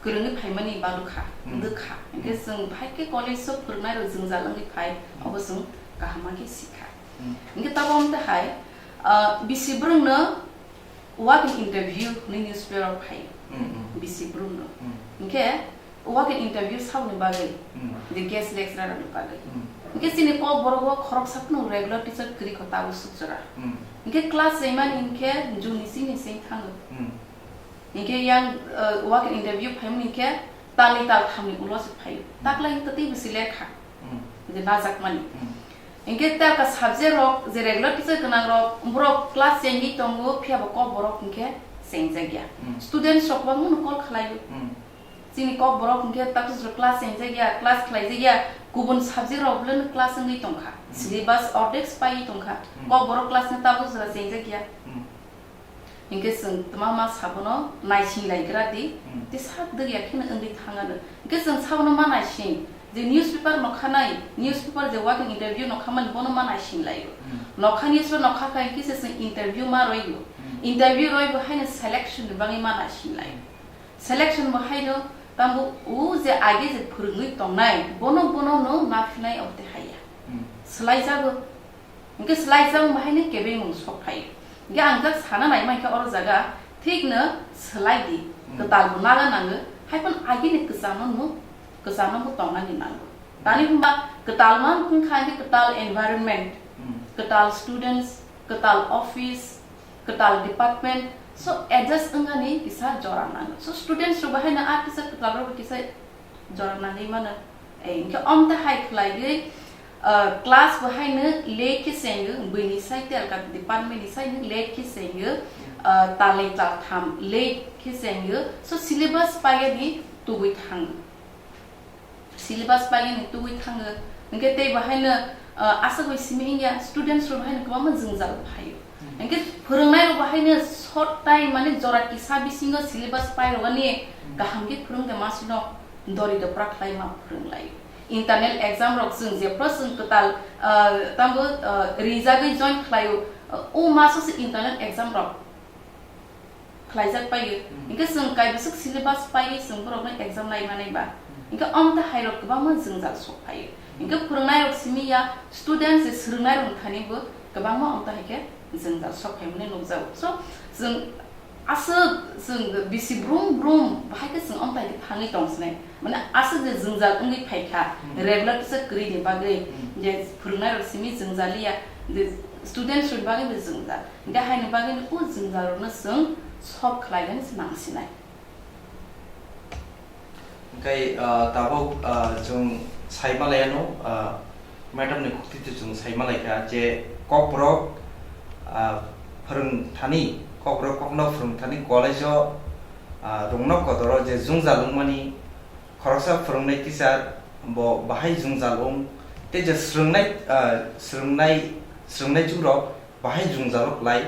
kwrwngwi phaimani balukha, Hmm. wngkha. Hwnkhe Hmm. chwng phaikhe college o phwrwngnairok jwngjal wngwi phai, Hmm. abo chwng kaham khe sikha. Hmm. Hwnkhe tabuk wngtwi hai, uh, bisi bwrwngno Walk-in interview hwnwi newspaper o phai. Hmm, hmm. Bisi brum no. Hmm. Hwnkhe walk-in interview saboni bagwi, Hmm. the guest lecturer ni bagwi. Hmm. Hwnkhe chini Kokborok o khoroksa phano regular teacher kwrwi kho tabuk suk jora. Hmm. Hwnkhe class chaimani hwnkhe juni sini sing thango. Hmm. Hwnkhe yang, uh, walk-in interview phaimani hwnkhe talni tal thamni ulo se phaio. Hmm. Taklai hwnkhe tei bisi lekha. Hmm. Je najakmani. Hmm. Hingke telka subject rok je regular teacher gwnang rok, borok class chengwi tongo, phiya bo Kokborok hingke chengjak ya. Hmm. Students rok kwbangma no call khlai o. Hmm. Chini Kokborok hingke takhuk class chengjak ya, class khlaijak ya, kubun subject rok bwleno class wngwi tongkha. Hmm. Syllabus ordek swpaiwi tongkha. Hmm. Kokborok class ni tabuk jora chengjak ya. Hmm. Hingke chwng twma ma sabono naising lai gra di, Hmm. tei sak dwgya kheno wngwi thang ano. Hingke chwng sabono ma naising, je newspaper nokha nai, newspaper je walk-in interview nokha mani bono ma naising lai o. Hmm. Nokha newspaper nokha kha hingke se chwng interview ma roi o. Hmm. Interview roi bo haino selection ni bagwi ma naising lai o. Selection bo haino tambo o je age je phwrwngwi tongnai, bono bono no naphinai obo tei haiya. Hmm. Swlai jago. Hingke swlaijak wng bahaino kebengmung sok phai. Hingke ang jak sana nai mankhe oro jaga thikno swlai di. Hmm. Kwtal bo naga nango, haiphano agini kwchangno no, kwchangno bo tongnani nango. Tani hwnba kwtal man wngkha hingke kwtal environment, Hmm. kwtal students, kwtal office, kwtal department, so adjust wngani kisa jora nango. So students rok bahaino a teacher kwtal rok kisa jora nangwi mano. Eh, hingke omta hai khlaiwi, ah, class bo haino late khe chengyo, buini sai telka department ni sai no late khe chengyo, ah, talnwi taltham late khe chengyo. So syllabus paiyani tubui thango. Syllabus paiyani tubui thango. Hingke tei bo haino, ah, aswk bai simi wngya, students rok bo haino kwbangma jwngjal phaio. Hmm. Hingke phwrwngnairok bo haino short time, mane jora kisa bisingo syllabus pairogani Hmm. kaham khe phwrwngde masino dori dopra khlai ma phwrwng lai. Internal exam rok chwng jephru chwng kwtal, ah, tambo, ah, rijagwi join khlaio, ah, o maso se internal exam rok khlaijak paio. Hmm. Hingke chwng kaibwswk syllabus paiwi chwng borokno exam nai manai ba. Hmm. Hingke omta hairok kwbangma jwngjal sok phaio. Hingke phwrwngnairok simi ya, students je swrwngnairok thani bo kwbangma omta hai khe jwngjal sok phaimani nukjago. So, chwng aswk chwng bisi brum brum bahai khe chwng omta hai khe thangwi tong sinai. Mane aswk je jwngjal wngwi phaikha, Hmm. regular teacher kwrwini bagwi, Hmm. je phwrwngnairok simi jwngjaliya, je students rokni bagwi bo jwngjal. Hingke haini bagwi o jwngjal rokno chwng sok khlainani se nang sinai. Hingke, ah, tabuk, ah, chwng sai malai ano, ah, madam ni khuktwi chwng sai malai kha je Kokborok, ah, phwrwng thani, Kokborok kokno phwrwng thani college o, ah, rungno kotor o je jwngjal wngmani, khoroksa phwrwngnai teacher bo bahai jwngjal wng, tei je swrwngnai, ah, swrwngnai, swrwngnai jwk rok bahai jwngjal wng klai,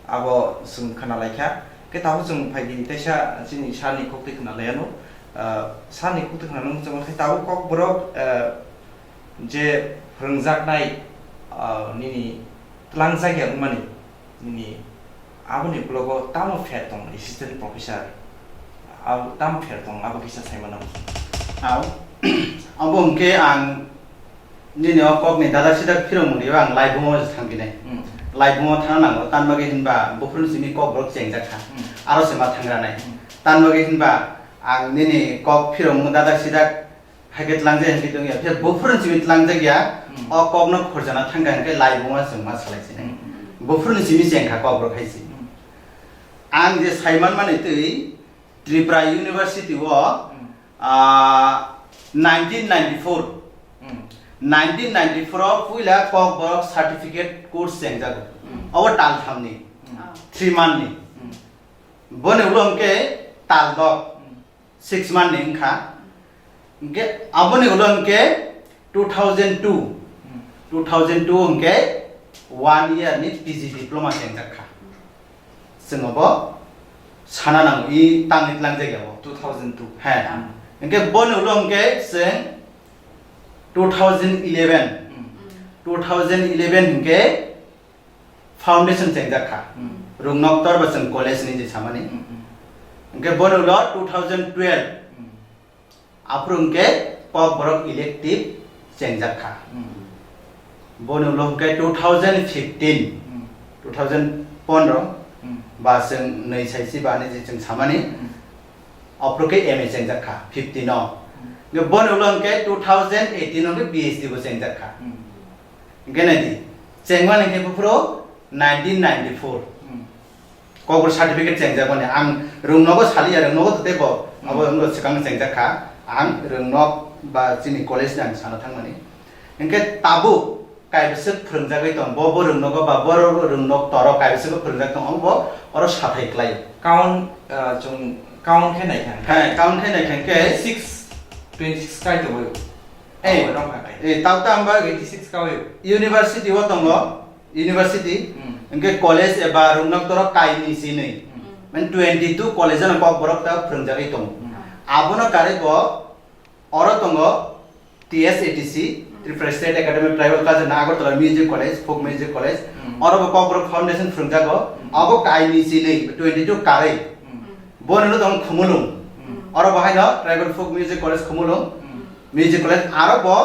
abo chwng khna lai kha. Khe tabuk chwng phai di teisa chini sir ni kok twi khna lai anw. Ah, sir ni kok twi khna nung chwng khe tabuk Kokborok, ah, je phwrwngjaknai, ah, nini twlangjak ya wngmani, nini aboni uklogo tamo pher tong assistant professor? Abo tamo pher tong, abo kisa sai mano. Au. Abo hwnkhe ang nini o kokni dadak sidak phirong mwnwi o ang laibungo thang phinai. Hmm. Laibungo thang nango, tan bagwi hinba buphuruni simi Kokborok chengjak kha. Hmm. Aro se ma thang ranai. Hmm. Tan bagwi hinba ang nini kok phirong mwnwi dadak sidak Hai khe tlangjak hwn khe tong ya. Phiya buphuruni simi tlangjak ya, Hmm. o kokno khorjana thang kha hwn khe laibuma chwng ma salai sinai. Hmm. Buphuruni simi cheng kha Kokborok hai se. Hmm. Ang je sai man mani twi Tripura University o, Hmm. ah, nineteen ninety-four. Hmm. Nineteen ninety-four o puila Kokborok certificate course chengjago. Hmm. Obo tal thamni, Hmm. Ah. three month ni. Hmm. Boni ulo hwnkhe Taldok, Hmm. six month ni wngkha. Hwnkhe aboni ulo hwnkhe two thousand two, Hmm. two thousand two hwnkhe one year ni P G diploma chengjak kha. Chwng obo sana nango, i tangwi tlangjak ya bo. Two thousand two. He. Hmm. Hwnkhe boni ulo hwnkhe chwng two thousand eleven, Hmm. two thousand eleven hwnkhe foundation chengjak kha. Hmm. Rungnoktor ba chwng college ni je samani. Hmm, hmm. Hwnkhe boni ulo two thousand twelve. Hmm. Aphuru hwnkhe Kokborok elective chengjak kha. Hmm. Boni ulo hwnkhe two thousand fifteen, Hmm. two thousand pondro Hmm. ba chwng nwi saisi ba ani je chwng samani. Hmm. Aphuru khe M A chengjak kha fifteen o. Hmm. Hwnkhe boni ulo hwnkhe two thousand eighteen o hwnkhe P H D bo chengjak kha. Hmm. Hwnkhe nai di, chengmani hwnkhe buphuru nineteen ninety-four. Hmm. Kokborok certificate chengjak mani. Ang rwngnogo saliya, rwngnogo to teibo abo Hmm. wngkha swkang chengjak kha. Ang rwngnok ba chini college ni ang sana thangmani. Hwnkhe tabuk kaibwswk phwrwngjagwi tong, bo bo rwngnogo ba bo rwngnok toro kaibwswk phwrwngjak tong, omo bo oro sathai klai. Count, ah, chwng count khe naikha. He, count khe naikha hwnkhe six, twenty six kai tongwi. Eh, Abo wngkha kai. Eh, tau tang ba twenty six kawi. University o tongo, university, Hmm. hwnkhe college eba rwngnoktoro kainwi chinwi. Hmm. Mane twenty two college no Kokborok ta phwrwngjagwi tongo. Hmm. Abono karwi bo oro tongo T S A T C, Hmm. Tripura State Academy of Tribal Culture na Agartala Music College, Folk Music College. Hmm. Oro bo Kokborok Foundation phwrwngjago. Hmm. Abo kainwi chinwi twenty two karwi. Hmm. Boni ulo tongo Khumulwng. Hmm. Oro bo haino Tribal Folk Music College Khumulwng. Hmm. Music College aro bo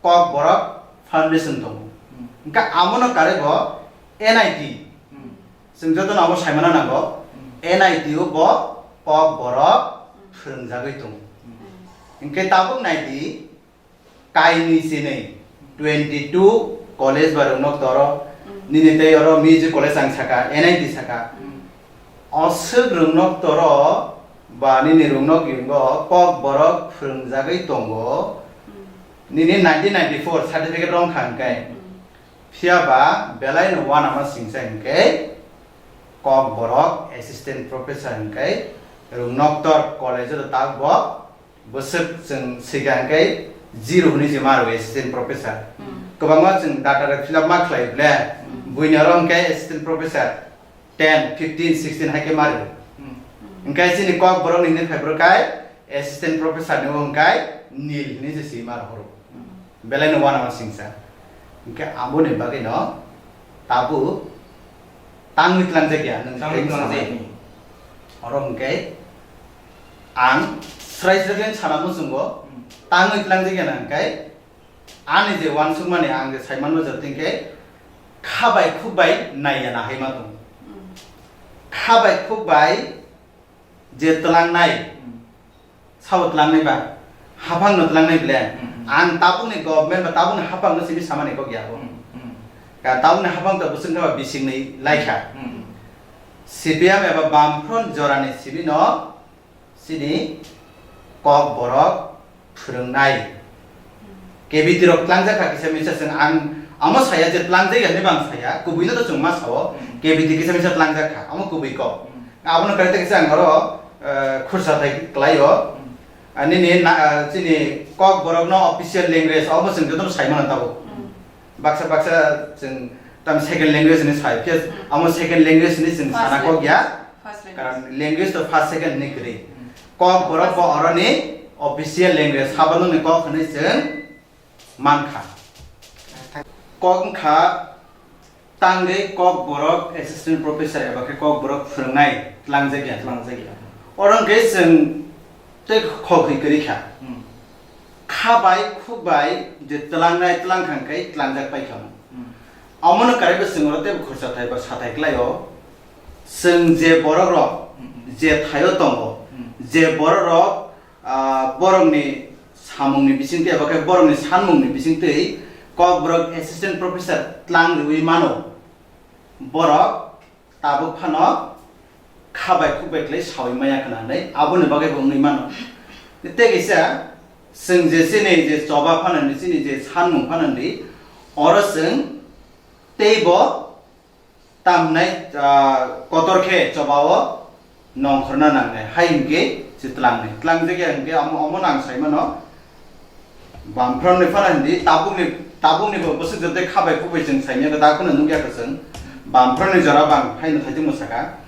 Kokborok Foundation tongo. Hmm. Hwnkhe amono karwi bo N I T. Hmm. Chwng jotono abo saimano nango. Hmm. N I T o bo Kokborok Hmm. phwrwngjagwi tongo. Hmm. Hwnkhe tabuk nai di, kainwi chinwi twenty two college ba rwngnoktoro, Hmm. nini tei oro music college ang saka, N I T saka. Hmm. Oswk rwngnoktoro ba nini rwngnok yungo Kokborok phwrwngjagwi tongo. Hmm. Nini nineteen ninety-four certificate rwngkha hwnkhe. Hmm. Phiya ba belai no uanama singsa hwnkhe Kokborok assistant professor hwnkhe rwngnoktor college o tak bo bwswk chwng swikha hwnkhe zero hwnwi se ma rwo assistant professor. Hmm. Kwbangma chwng data rok fill up ma khlai ble, Hmm. buini oro hwnkhe assistant professor ten, fifteen, sixteen hai khe ma rwo. Hmm. Hwnkhe chini Kokborok ni hwnwi phai bwrwk kai assistant professor ni o hwnkhe nil hwnwi se swi ma rwo. Hmm. Belai no uanama singsa. Hwnkhe aboni bagwi no tabuk tangwi tlangjak ya, nwng Tangwi tei tlangjak. Samani. Oro hwnkhe ang srai srai khe sana muchungo, Hmm. tangwi tlangjak ya na hwnkhe ani je uansukmani ang je saimanma jotting khe kha bai khuk bai nai ya na hai ma tong. Hmm. Kha bai khuk bai je tlangnai, Hmm. sabo tlangnai ba, haphang no tlangnai ble. Hmm, hmm. Ang tabukni government ba tabukni haphang no simi samani kok ya bo. Hmm, hmm. Ka tabukni haphang to bwswk kha ba bising ni lai kha. Hmm. C P M eba Bamfront jorani simi no sini Kokborok phwrwngnai. K B T rok tlangjak kha kisa misa chwng ang amo saya je tlangjak ya hinwi bang saya, kubui no to chwng ma sao, Hmm. K B T kisa misa tlangjak kha, amo kubui kok. Hmm. Abono kare kisa ang oro, eh, khursa thai klai o. Hmm. Ani ni na, eh, chini Kokborok no official language obo chwng joto sai mano tabuk. Hmm. Baksa baksa chwng tam second language ni sai, phiya Hmm. amo second language ni chwng First sana kok ya. Language. First language. Karon language to first, second ni kwrwi. Hmm. Kokborok bo oroni official language, sabanoni kok hwnwi chwng mankha. Kok wngkha tangwi Kokborok assistant professor eba khe Kokborok phwrwngnai tlangjak ya. Tlangjak ya. Oro hwnkhe chwng tei khok hwi kwrwi kha. Hmm. Kha bai khuk bai je tlangnai tlang kha hwnkhe tlangjak pai kha. Hmm. Omono karwi bo chwng oro teibo khorsa thai ba sathai klai o. Chwng je borok rok Hmm. je thaio tongo, Hmm. je borok rok ah, borokni samungni bisingtwi eba khe borokni sanmungni bisingtwi Kokborok assistant professor tlang rwui mano. Borok tabuk phano kha bai khuk bai khlai saui maya khna hwnwi aboni bagwi bo wngwi mano. Tei kaisa chwng je chini je choba phano hwnwi chini je sanmung phano hwnwi oro chwng teibo Tamhinai, ah, kotor khe chobao nongkhorna nangnai, hai hinkhe se tlangnai. Tlangjak ya hinkhe omo, omono ang sai mano, bamphranni phano hindi, tabukni, tabukni bo bwswk jotoi khabai khukbai chwng saimya, da kheno nukya kho chwng, bamphranni jora bang haino thaichung mwsakha,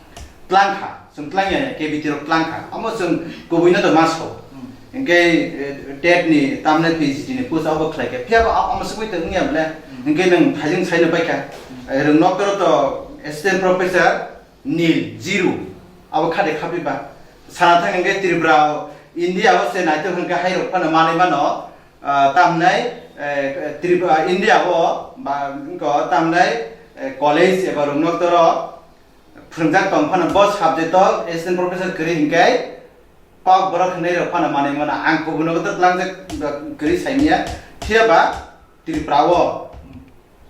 tlangkha, chwng tlangya, K B T rok tlangkha, omo chwng kubuino to ma sao. Hmm. Hinkhe, eh, TET ni tamni P G T ni post abo khlaikha, phiyaba omo swkwi tong wngya bole, Hmm. hinkhe nwng thaichung saino paikha. Hmm. Eh, rwngnok toro to assistant professor, nil, zero, abo khade khapiba. Sana thang hinkhe Tripura o, India o se naithok hinkhe hairok phano manwi mano, ah, tamnai, eh, Tripura, India o ba wngkha tamnai, eh, college eba rwngnok toro phwrwngjak tong phano bo subject o assistant professor kwrwi hinkhe Kokborok hinwi rok phano manwi mano. Ang kubuino to tlangjak kwrwi saimya, phiyaba Tripura o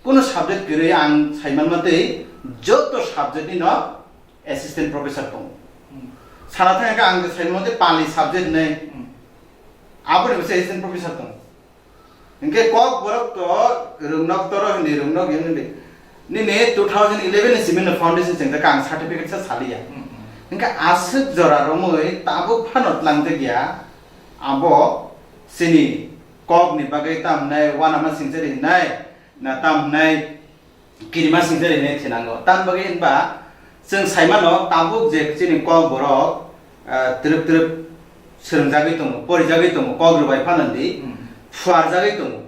kunu subject kwrwi ang saiman matwi joto subject ni no assistant professor tongo. Hmm. Sana thang khe ang saiman matwi Pali subject hinwi Hmm. aboni bwsai assistant professor tongo. Hinkhe Kokborok to rwngnok toro hindi, rwngnok yang hindi. Nini two thousand eleven ni simi no foundation chengkha ang certificate sa saliya. Hmm, hmm. Hinkhe aswk jora romwi tabuk phano tlangjak ya abo chini Kokni bagwi tamnai wanama singchari hinai. Na tam hwnai kirima singsa rinai thinango. Tam bagwi hinba chwng saimano tabuk je chini Kokborok, ah, twrwk twrwk swrwngjagwi tongo, porijagwi tongo, Kok rwbai phano di Hmm. phuarjagwi tongo.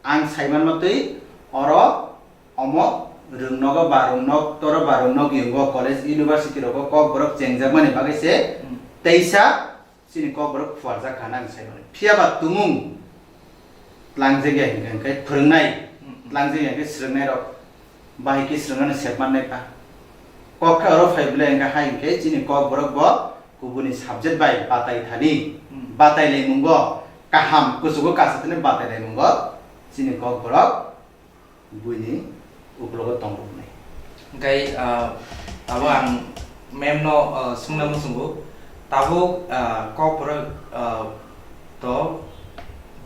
Ang saiman matwi oro omo rwngnogo ba rwngnok toro ba rwngnok yungo college university rogo Kokborok chengjakmani bagwi se Hmm. teisa Chini Kokborok phuarjak kha nang sai mani. Phiya ba tumung tlangjak ya hinkhe, hinkhe phwrwngnai, Hmm. tlangjak ya hinkhe swrwngnai rok bahai khe swrwngna sep mannai pha. Kok khe oro phai bwle hinkhe hai hinkhe chini Kokborok bo kubuni subject bai batai thani, Hmm. batai lai mungo kaham kuchugo kasa thani batai lai mungo chini Kokborok buini uklogo tongroknai. Hingkai, ah, abo ang ma'am no, ah, swngna muchungo. Tabuk, ah, Kokborok, ah, to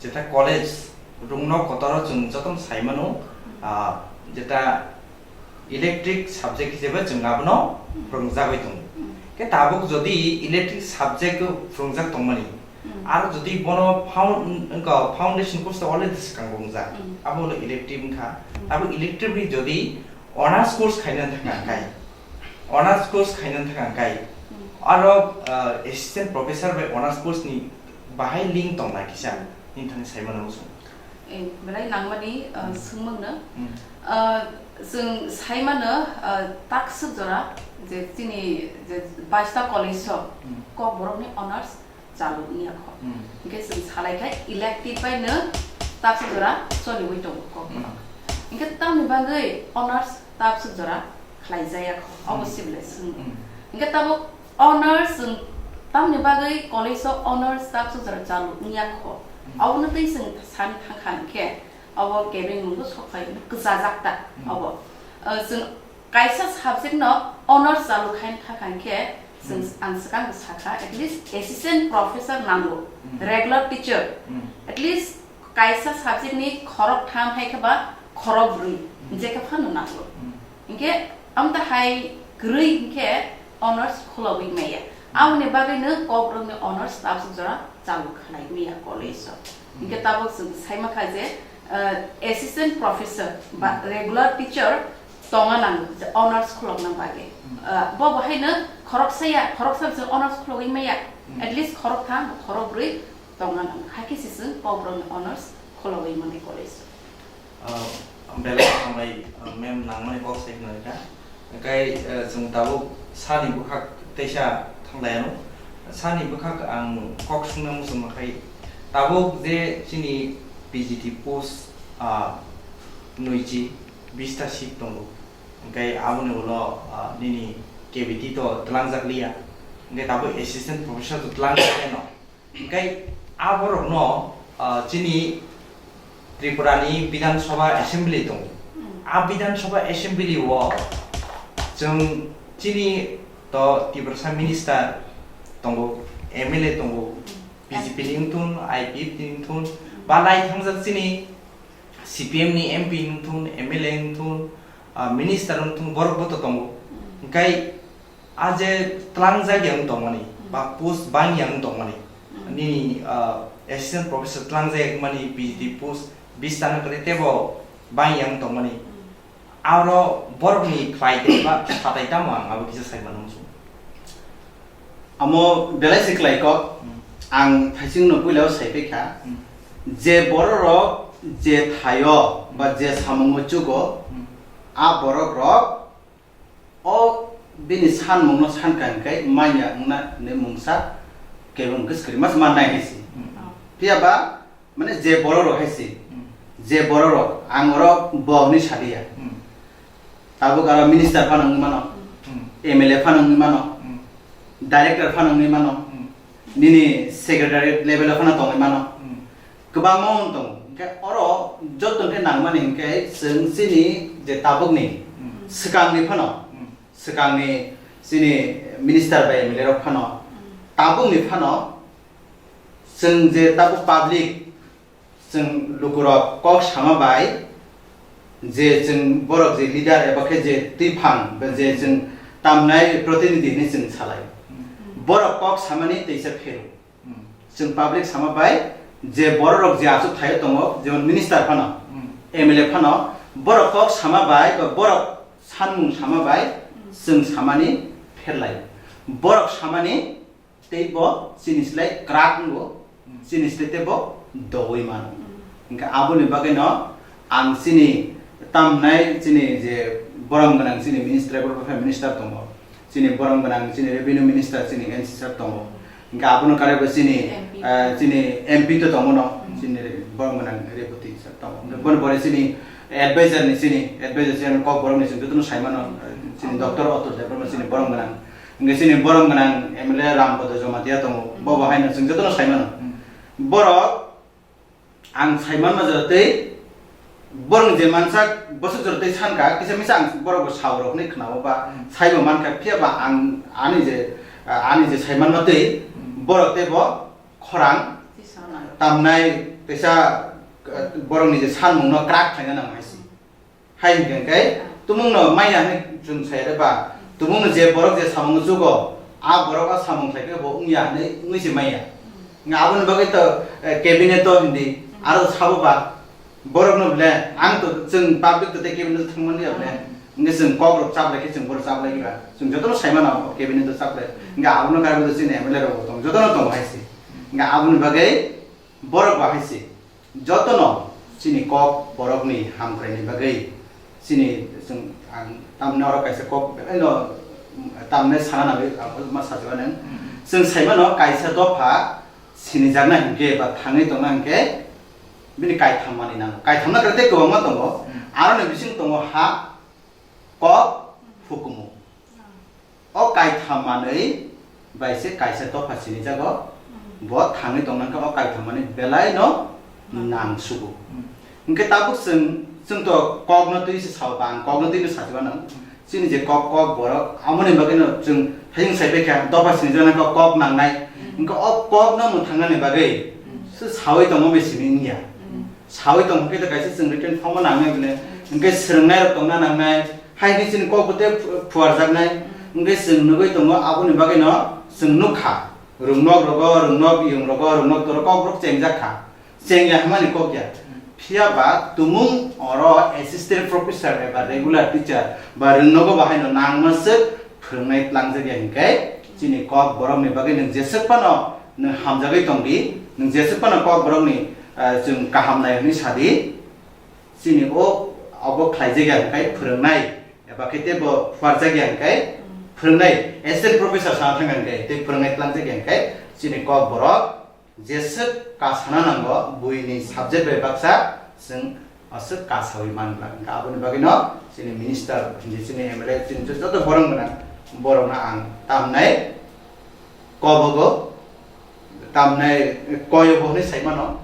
jeta college rungno kotoro chwng jotono sai mano, ah, jeta electric subject hisabe chwng abono rwngjagwi tongo. Khe tabuk jodi electric subject o rwngjak tongmani, Hmm. Aro jodi bono found-, wngkha foundation course to already swkang wngjak. Hmm. Abo hwno elective wngkha. Hmm. Abo elective ni jodi honors course khaina thangkha kai. Honors course khaina thangkha kai. Hmm. Aro, uh, assistant professor bai honors course ni bahai link tongna kisa Hmm. nini thani saimano muchung. Eh, belai nangmani, uh, Hmm. swngmungno. Hmm. Uh, chwng saimano, uh, takswk jora je chini je baista college o Hmm. Kokborok ni honors chalu wngya kho. Hmm. Hinkhe chwng salai kha elective bai no taksa jora choliwi tongo kok Hmm. borok. Hinkhe tamni bagwi honors taksa jora khlai jaya kho. Obo Hmm. sible swng. Hmm. Hinkhe tabuk honors chwng tamni bagwi college o honors taksa jora chalu wngya kho. Hmm. Abono tei chwng sani thangkha hinkhe obo kebeng mungo sok phai kwchajak ta Hmm. obo. O chwng Kaisa subject no honors chalu khaina thangkha hinkhe chwng Hmm. ang swkang sakha, at least assistant professor nango, Hmm. regular teacher, Hmm. at least kaisa subject ni khorok tham hai khe ba khorok brwi, Hmm. je khe phano nango. Hmm. Hinkhe amta hai kwrwi hinkhe honors khulogwi maya. Hmm. Aboni bagwi no Kokborok ni honors tabuk jora chalu khlai maya college o. Hmm. Hinkhe tabuk chwng sai mankha je, uh, assistant professor ba Hmm. regular teacher tongna nango je honors khulokna bagwi. Hmm. Uh, bo bo haino khoroksa ya, khoroksa je honors khulogwi maya, Hmm. at least khoroktham, khorokbrwi tongna nango. Hakhe se chwng Kokborok ni honors khulogwi mani college. Uh, belai hambai, uh, ma'am nangmani kok sai khna rikha. Hingkai, uh, chwng tabuk sani bwkhak teisa thanglaiano. Sani bwkhak ang kok swngna muchung makhai. Tabuk je chini P G T post, ah, nui chi bista seat tongo. Hingkai aboni ulo, ah, nini K B T to twlangjak liya. Hingkai tabuk assistant professor to twlangjak liya no. Hingkai aborokno, ah, chini Tripura ni Bidhan Sabha Assembly tongo. Hmm. A Bidhan Sabha Assembly o chwng chini to Tiprasa minister tongo, M L A tongo, B J P ni wngthun, I P F ni wngthun, ba lai thangjak chini C P M ni M P wngthun, M L A wngthun, ah, minister wngthun, borok bo to tongo. Hmm. Hingkai A je tlangjak yang tongmani, ba post bang yang tongmani, nini, ah, assistant professor tlangjak mani P H D post bis tano kwrwi tebo bang yang tongmani. Aro borokni khlai tei ba satai tamo ang abo kisa sai mano muchung. Amo belai se khlai kok. Hmm. Ang thaising no puila o sai pekha. Hmm. Je borok rok je thaio ba je samungo chugo, Hmm. a borok rok o bini sanmung no san kang kai manya wngna ne mungsa kebeng kwskwrwi mas man nai hai se. Hmm. Phiya ba Mane je borok rok hai se, Hmm. je borok rok ang oro bo hwnwi saliya. Hmm. Tabuk aro minister phano wngwi mano, Hmm. M L A phano wngwi mano, Hmm. director phano wngwi mano, Hmm. nini secretariat level o phano tongwi mano. Hmm. Kwbangma wng tongo. Hinkhe oro joto khe nangmani hinkhe chwng chini je tabukni Hmm. swkangni phano, Hmm. swkangni chini minister bai M L A rok phano, Hmm. tabukni phano chwng je tabuk public, chwng lukurok kok sama bai je chwng borok je leader eba khe je twiphang ba je chwng tamnai protinidhi hinwi chwng salai. Hmm. Borok kok samani teisa pheru. Hmm. Chwng public sama bai je borok rok je achuk thaio tongo, jemon minister phano, Hmm. M L A phano, borok kok sama bai ba borok sanmung sama bai Hmm. chwng samani pherlai. Borok samani tei bo chini slai kwrak wngo, Hmm. chini slai tei bo dogwi mano. Hmm. Hinkhe aboni bagwino ang chini tamnai chini je borom gwnang chini minister, abo khe minister tongo, chini borom gwnang chini revenue minister chini N C sir tongo, hinkhe abono karwi bo chini, M P. Eh, chini M P to tongo no, Hmm. chini borom gwnang Reboti sir tongo. Hinkhe bono pore chini advisor ni chini advisor chini kok borok ni chini jotono sai mano, chini Hmm. Doctor Atul Debbarma chini borom gwnang. Hingke chini borom gwnang M L A Rampada Jamatia tongo, Hmm. bo bo haino chwng jotono sai mano. Hmm. Borok ang sai manma jora tei borok je mansak bosok jora tei sanka, kisa misa ang borok bo sao rok hinui khwnao ba Hmm. saibo mankha, phiya ba ang ani je, ani je sai manma tei Hmm. borok tei bo khorang Tisana. tamnai teisa, eh, borok ni je sanmung no kwrak khlaina nang hai se. Hai hingkha khe tumungno maya hinui chwng sai re ba, tumungno je borok je samung chugo, a borok a samung khlai khe bo wngya hinui wngwi se maya. Nga aboni bagwi to, eh, cabinet o hindi, aro sabo ba, borokno bole, ang to chwng public to tei cabinet o thangmani ya bole, hingke chwng kok rok chaplai khe chwng borok chaplai khe ba, chwng jotono sai mano cabinet o chaplai, hingke abono karwi to chini M L A rok bo tongo, jotono tongo hai se. Hingke aboni bagwi borok ba hai se. Jotono chini kok borokni hamkraini bagwi chini chwng ang tamni oro kaisa kok belaino tamni sana nangwi ang ma sajagani. Hmm. Chwng saimano kaisa dopha sinijakna hinkhe ba thangwi tongna hinkhe bini kaitham manwi nango. Kaithamna kwrwi tei kwbangma tongo. Hmm. Aroni bising tongo ha, kok, hukumu. O kaitham manwi bai se kaisa dopha sinijago. Hmm. Bo thangwi tongna khe o kaitham manwi belai no Hmm. nang sugo. Hmm. Hinkhe tabuk chwng, chwng to kok no twi se sao ba, ang kok no twi no sachima nang. Hmm. Chini je kok, kok borok, amoni bagwi no chwng hayung sai bai kha dopha sinijakna khe kok nangnai. Hmm. Hinkhe o kok no mwthang nani bagwi Hmm. se sawi tongo bai simi wngya. Hmm. Sawi tong khe kaisa chwng written form o nang nai bole, hwnkhe swrwng nai rok tong na nang nai, hai hwnwi chini kok bwtwi phu-, phuarjak nai, hwnkhe chwng nugwi tongo, aboni bagwi no chwng nuk kha, rwngnok rogo, rwngnok yung rogo, rwngnok toro kok borok chengjak kha, chengya hwnmani kok ya. Phiya ba tumung oro assistant professor eba regular teacher ba rwngnogo bahai no nangma swk phwrwngnai tlangjak ya hwnkhe chini kok borok ni bagwi nwng jeswk phano nwng hamjagwi tong di, nwng jeswk phano kok borok ni, eh, chwng kaham nai hwnwi sa di. Chini o, obo khlaijak ya hwnkhe phwrwngnai, eba khe teibo phuarjak ya hwnkhe phwrwngnai, assistant professor sana thang ya hwnkhe tei phwrwngnai tlangjak ya hwnkhe chini kok borok jeswk kasana nango, buini subject bai baksa chwng aswk kasawi manglak. Hwnkhe aboni bagwino chini minister, chini M L A, chini joto borok gwnang, borokno ang tamnai kobogo, tamnai koyogo hwnwi sai mano.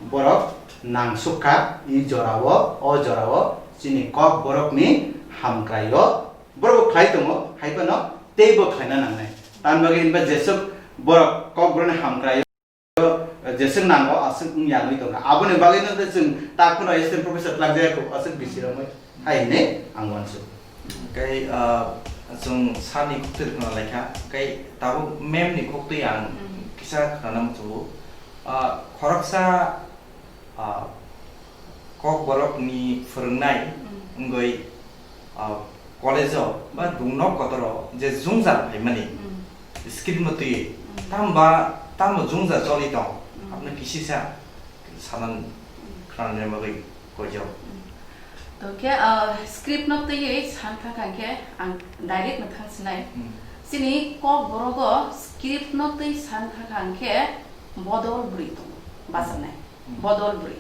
Borok nangsuk kha i jorao, o jorao chini kok borokni hamkraio. Borok bo khlai tongo, hai phano teibo khlaina nangnai. Tamni bagwi hinba jeswk borok kok borokni hamkraio, jeswk nango, aswk wng yangwi tongkha. Aboni bagwino tei chwng tak phano assistant professor twlak jaya kho, aswk bisi romwi hai hinwi ang uansuk. Tei, ah, Chwng sir ni khuktwi khna laikha, tei tabuk ma'am ni khuktwi ang Hmm. kisa khna muchungo. Ah, khoroksa, ah, Kokborok ni phwrwngnai Hmm. wngwi, ah, college o ba Hmm. dungnok kotor o je jwngjal phaimani Hmm. script no twiwi Hmm. tamo ba tamo jwngjal choli tong Hmm. aboni kisisa sanan Hmm. khna bagwi koijak. Hmm. To khe, ah, script no twiwi san thang khe ang direct no thang sinai. Hmm. Chini Kokborok o script no twi san thang khe bodol bwrwi tongo bachanai. Hmm. Bodol bwrwi.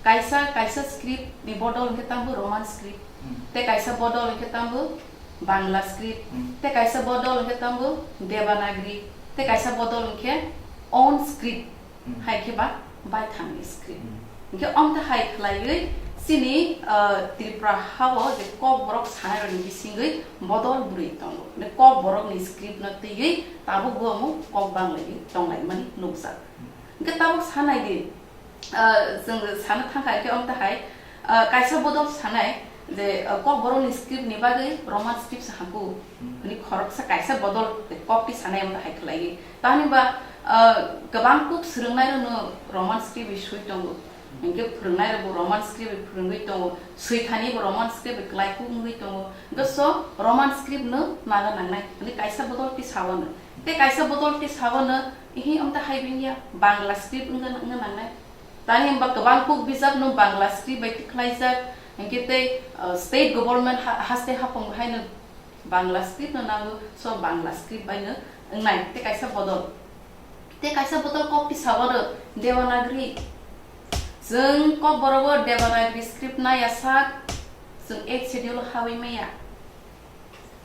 Kaisa, kaisa script ni bodol hwnkhe tambo Roman script. Hmm. Tei kaisa bodol hwnkhe tambo Bangla script. Hmm. Tei kaisa bodol hwnkhe tambo Devanagari. Tei kaisa bodol hwnkhe own script. Hmm. Hai khe ba baithangni script. Hmm. Hwnkhe omtha hai khlaiwi chini, ah, Tripura ha-o je Kokborok sanai rokni bisingwi bodol bwrwi tongo. Hwnkhe Kokborokni script no twiwi tabuk bo omo kok banglaiwi tonglaimani nukjak. Hmm. Hwnkhe tabuk sanai di, ah, chwng sana thangkha khe omtha hai, ah, kaisa bodol sanai je, ah, Kokborokni script ni bagwi Roman script se hamkuk. Hmm. Hwnwi khoroksa kaisa bodol kok twi sanai omtha hai khlaiwi. Tamni ba, ah, kwbang kuk swrwngnairokno Roman script bai swi tongo. Hwnkhe phwrwngnairokbo Roman script bai phwrwngwi tongo. Swithanibo Roman script bai kwlai kuk wngwi tongo. Hwnkhe so Roman script no naga nangnai. Hwnwi kaisa bodol twi sawano. Tei kaisa bodol tei sabo no, ihi omta hai bini ya, Bangla script wngna, wngna nangnai. Tani hwnba kwbang kuk bijap no Bangla script bai twi khlaijak, hwnkhe tei, uh, state government ha-, haste haphang hai no Bangla script no nango, so Bangla script bai no wngnai, tei kaisa bodol. Tei kaisa bodol kok twi sabo no Devanagari. Chwng Kokborok o Devanagari script nai ya sak, chwng eighth schedule hawi maya.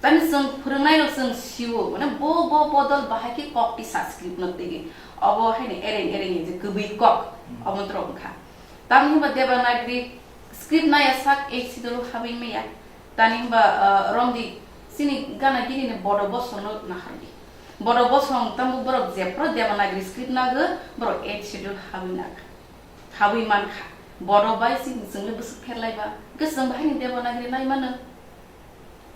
Tani chwng phwrwngnairok chwng sio, mane bo, bo bodol bahai khe kok tisa script no twiwi. Obo haino ereng ereng je kwbwi kok, Hmm. obo montrok wngkha. Tamni hwnba Devanagari script naya sak eighth schedule habwi maya. Tani hwnba, ah, romdi chini gana gini ni bodo bosong no nahardi. Bodo bosong tambo borok jephru Devanagari script nago borok eighth schedule habwi naka. Habwi mankha. Bodo bai chini chwngno bwswk pherlaiba. Hwnkhe chwng bahai ni Devanagari nai mano.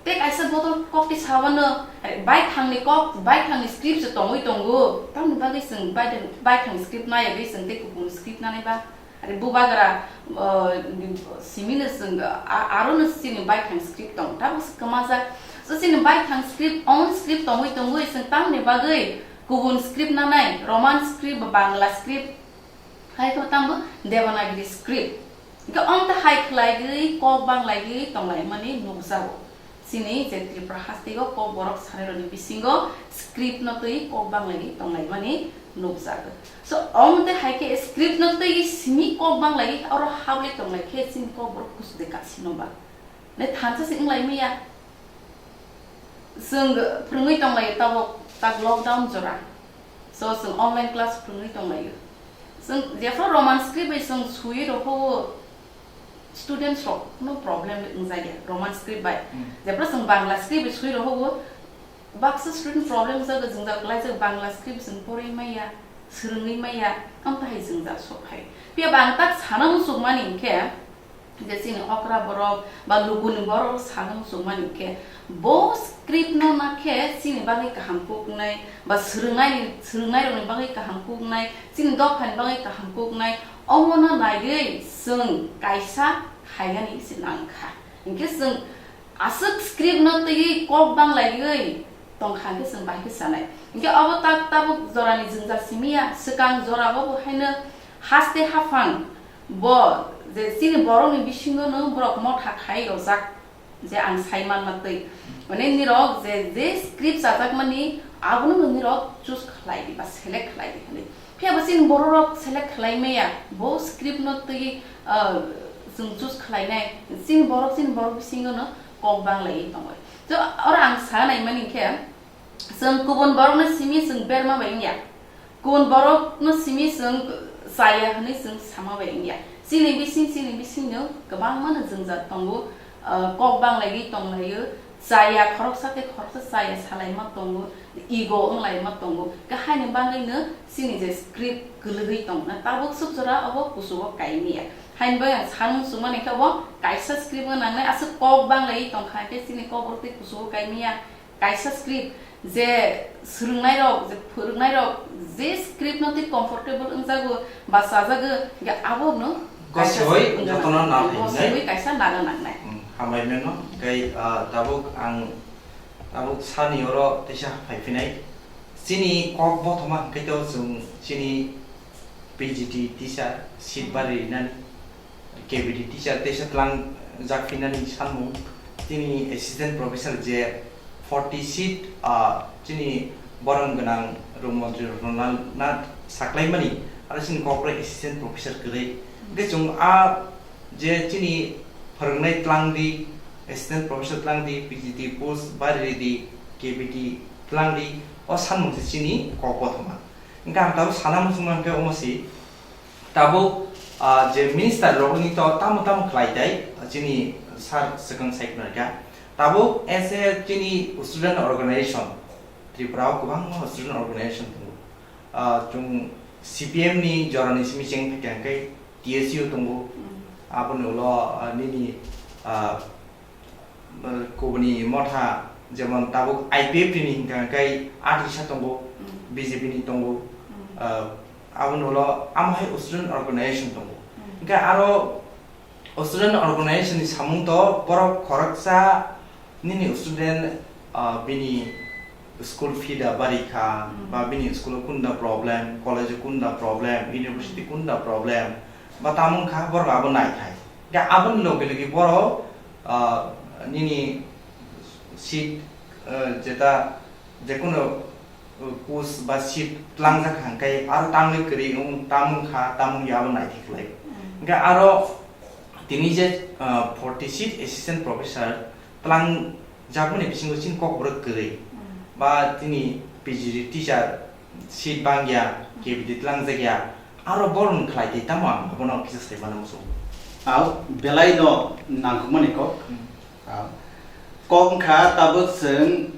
Tei kaisa bodol kok twi sawano, are, baithangni kok, baithangni script se tongwi tongo. Tamoni bagwi chwng baithang-, baithangni script naiwi chwng tei kubun script nanai ba? Are, bubagra, uh, simino chwng, a-, arono chini baithang script tong. Tabuk se kwmajak. So chini baithang script, own script tongwi tongwi chwng tamoni bagwi kubun script nanai, Roman script ba Bangla script. Hai khe tambo Devanagari script. Hwnkhe omta hai khlaiwi kok banglaigwi tonglaimani nukjago. Chini je Tripura hasteo Kokborok sanairokni bisingo script no twi kok banglaigwi tonglaimani nukjago. So, omte hai khe script no twi simi kok banglaigwi oro habli tonglai khe chini Kokborok kusu de kasino ba. Ne thansa se wnglaimaya. Chwng phwrwngwi tonglaio tabuk tak lockdown jora. So, chwng online class phwrwngwi tonglaio. Chwng jephru Roman script bai chwng swiwi rokho students rok no problem wngjakya Roman script bai. Hmm. Jephru chwng Bangla script bai swiwi rokho baksa student problem jago jwngjal kwlaijak Bangla script chwng porwi maya, swrwngwi maya, amtahai jwngjal sok hai. Phiya ba ang tak sana muchukmani hinkhe, je chini okra borok ba lukuni borok sano muchungmani khe, bo script no nakhe chini bagwi kaham kuknai ba swrwngnaini, swrwngnairokni bagwi kaham kuknai, chini dophani bagwi kaham kuknai, omono naiwi chwng kaisa haigani se nangkha. Hinkhe chwng aswk script no twiwi kok banglaiwi tongkha hinkhe chwng bahai khe sanai. Hinkhe obo tak tabuk jorani jwngjal simiya, swkang jorao bo haino haste haphang Bo je chini borokni bisingo no borok motha khai rojak, je ang sai manma twi. Mane nirok je, je script chajakmani abono no nirok choose khlai di ba select khlai di hinwi. Phiya bo chini borok rok select khlai maya, bo script no twi, ah, chwng choose khlai nai. Chini borok, chini borok bisingo no kok banglai tongo. To oro ang sa nai mani khe, chwng kubun borok no simi chwng berma bai wngya. Kubun borok no simi chwng chaya hwnwi chwng sama bai wngya. Chini bising, chini bising no kwbangma no jwngjal tongo, ah, kok banglaigwi tonglaio. Chaya khoroksa tei khoroksa chaya salaima tongo, ego wnglaima tongo. Khe haini bagwino chini je script kwlwgwi tongna tabuk swk jora obo kuchugo kaimaya. Haini bagwi ang sanmung chumani khe obo kaisa script wng nangnai, aswk kok banglaiwi tongkha khe chini kok borok tei kuchugo kaimaya. Kaisa script je swrwngnairok, je phwrwngnairok, je script no tei comfortable wngjago, ba chajago, hingke abono kaisa Gosoi script wngna jotono nangnai. Nang Gosoi kaisa naga nangnai. Hmm, hambai meno, tei, ah, tabuk ang, tabuk sani oro teisa phai phinai. Chini kok bothoma hingke to chwng chini P G T teacher seat bari rinani. K B T teacher teisa tlangjak phinani sanmung, chini assistant professor je forty seat, ah, chini borom gwnang rwng montri rwna na saklaimani, aro chini kokborok assistant professor kwrwi. Hwnkhe chwng a je chini phwrwngnai tlangdi, assistant professor tlangdi, P G T post bari ridi, K B T tlangdi, o sanmung se chini kok kothoma. Hwnkhe ang tabuk sana muchungma hwnkhe omo si, Tabuk, ah, je minister rokni to tamo tamo khlai tai, chini sir swkang sai khna rwkha. Tabuk as a chini student organization, Tripura o kwbangma student organization tongo. Ah, chwng C P M ni jorani simi cheng phaikha hwnkhe T S U tongo. Mm. Aboni ulo, ah, nini, ah, kubuni motha jemon tabuk I P F T ni hwnkha hwnkhe Atisa tongo, Mm. B J P ni tongo, Mm. ah, aboni ulo amo hai student organization tongo. Mm. Hwnkhe aro student organization ni samung to borok khoroksa nini student, ah, bini school fee da bari kha, Mm. ba bini school o kunda problem, college o kunda problem, university kunda problem, ba tamo wngkha borok abo nai khai. Ga aboni loge loge borok, ah, nini seat, ah, jeta, jekunu, uh, post ba seat tlangjak hangkai aro tangwi kwrwi wng, tamo wngkha, tamo wngya abo naithok khlai. Mm. Hingkhe aro tini je, ah, forty seat assistant professor tlang jakmani bisingo chini kokborok kwrwi. Mm. Ba tini P G T teacher seat bangya, Mm. K B T tlangjak ya, aro borokni khlai tei tamo ang abono kisa sai mano muchungo. Ao, belai no nangkukmani kok. Mm. Ah, kok wngkha tabuk chwng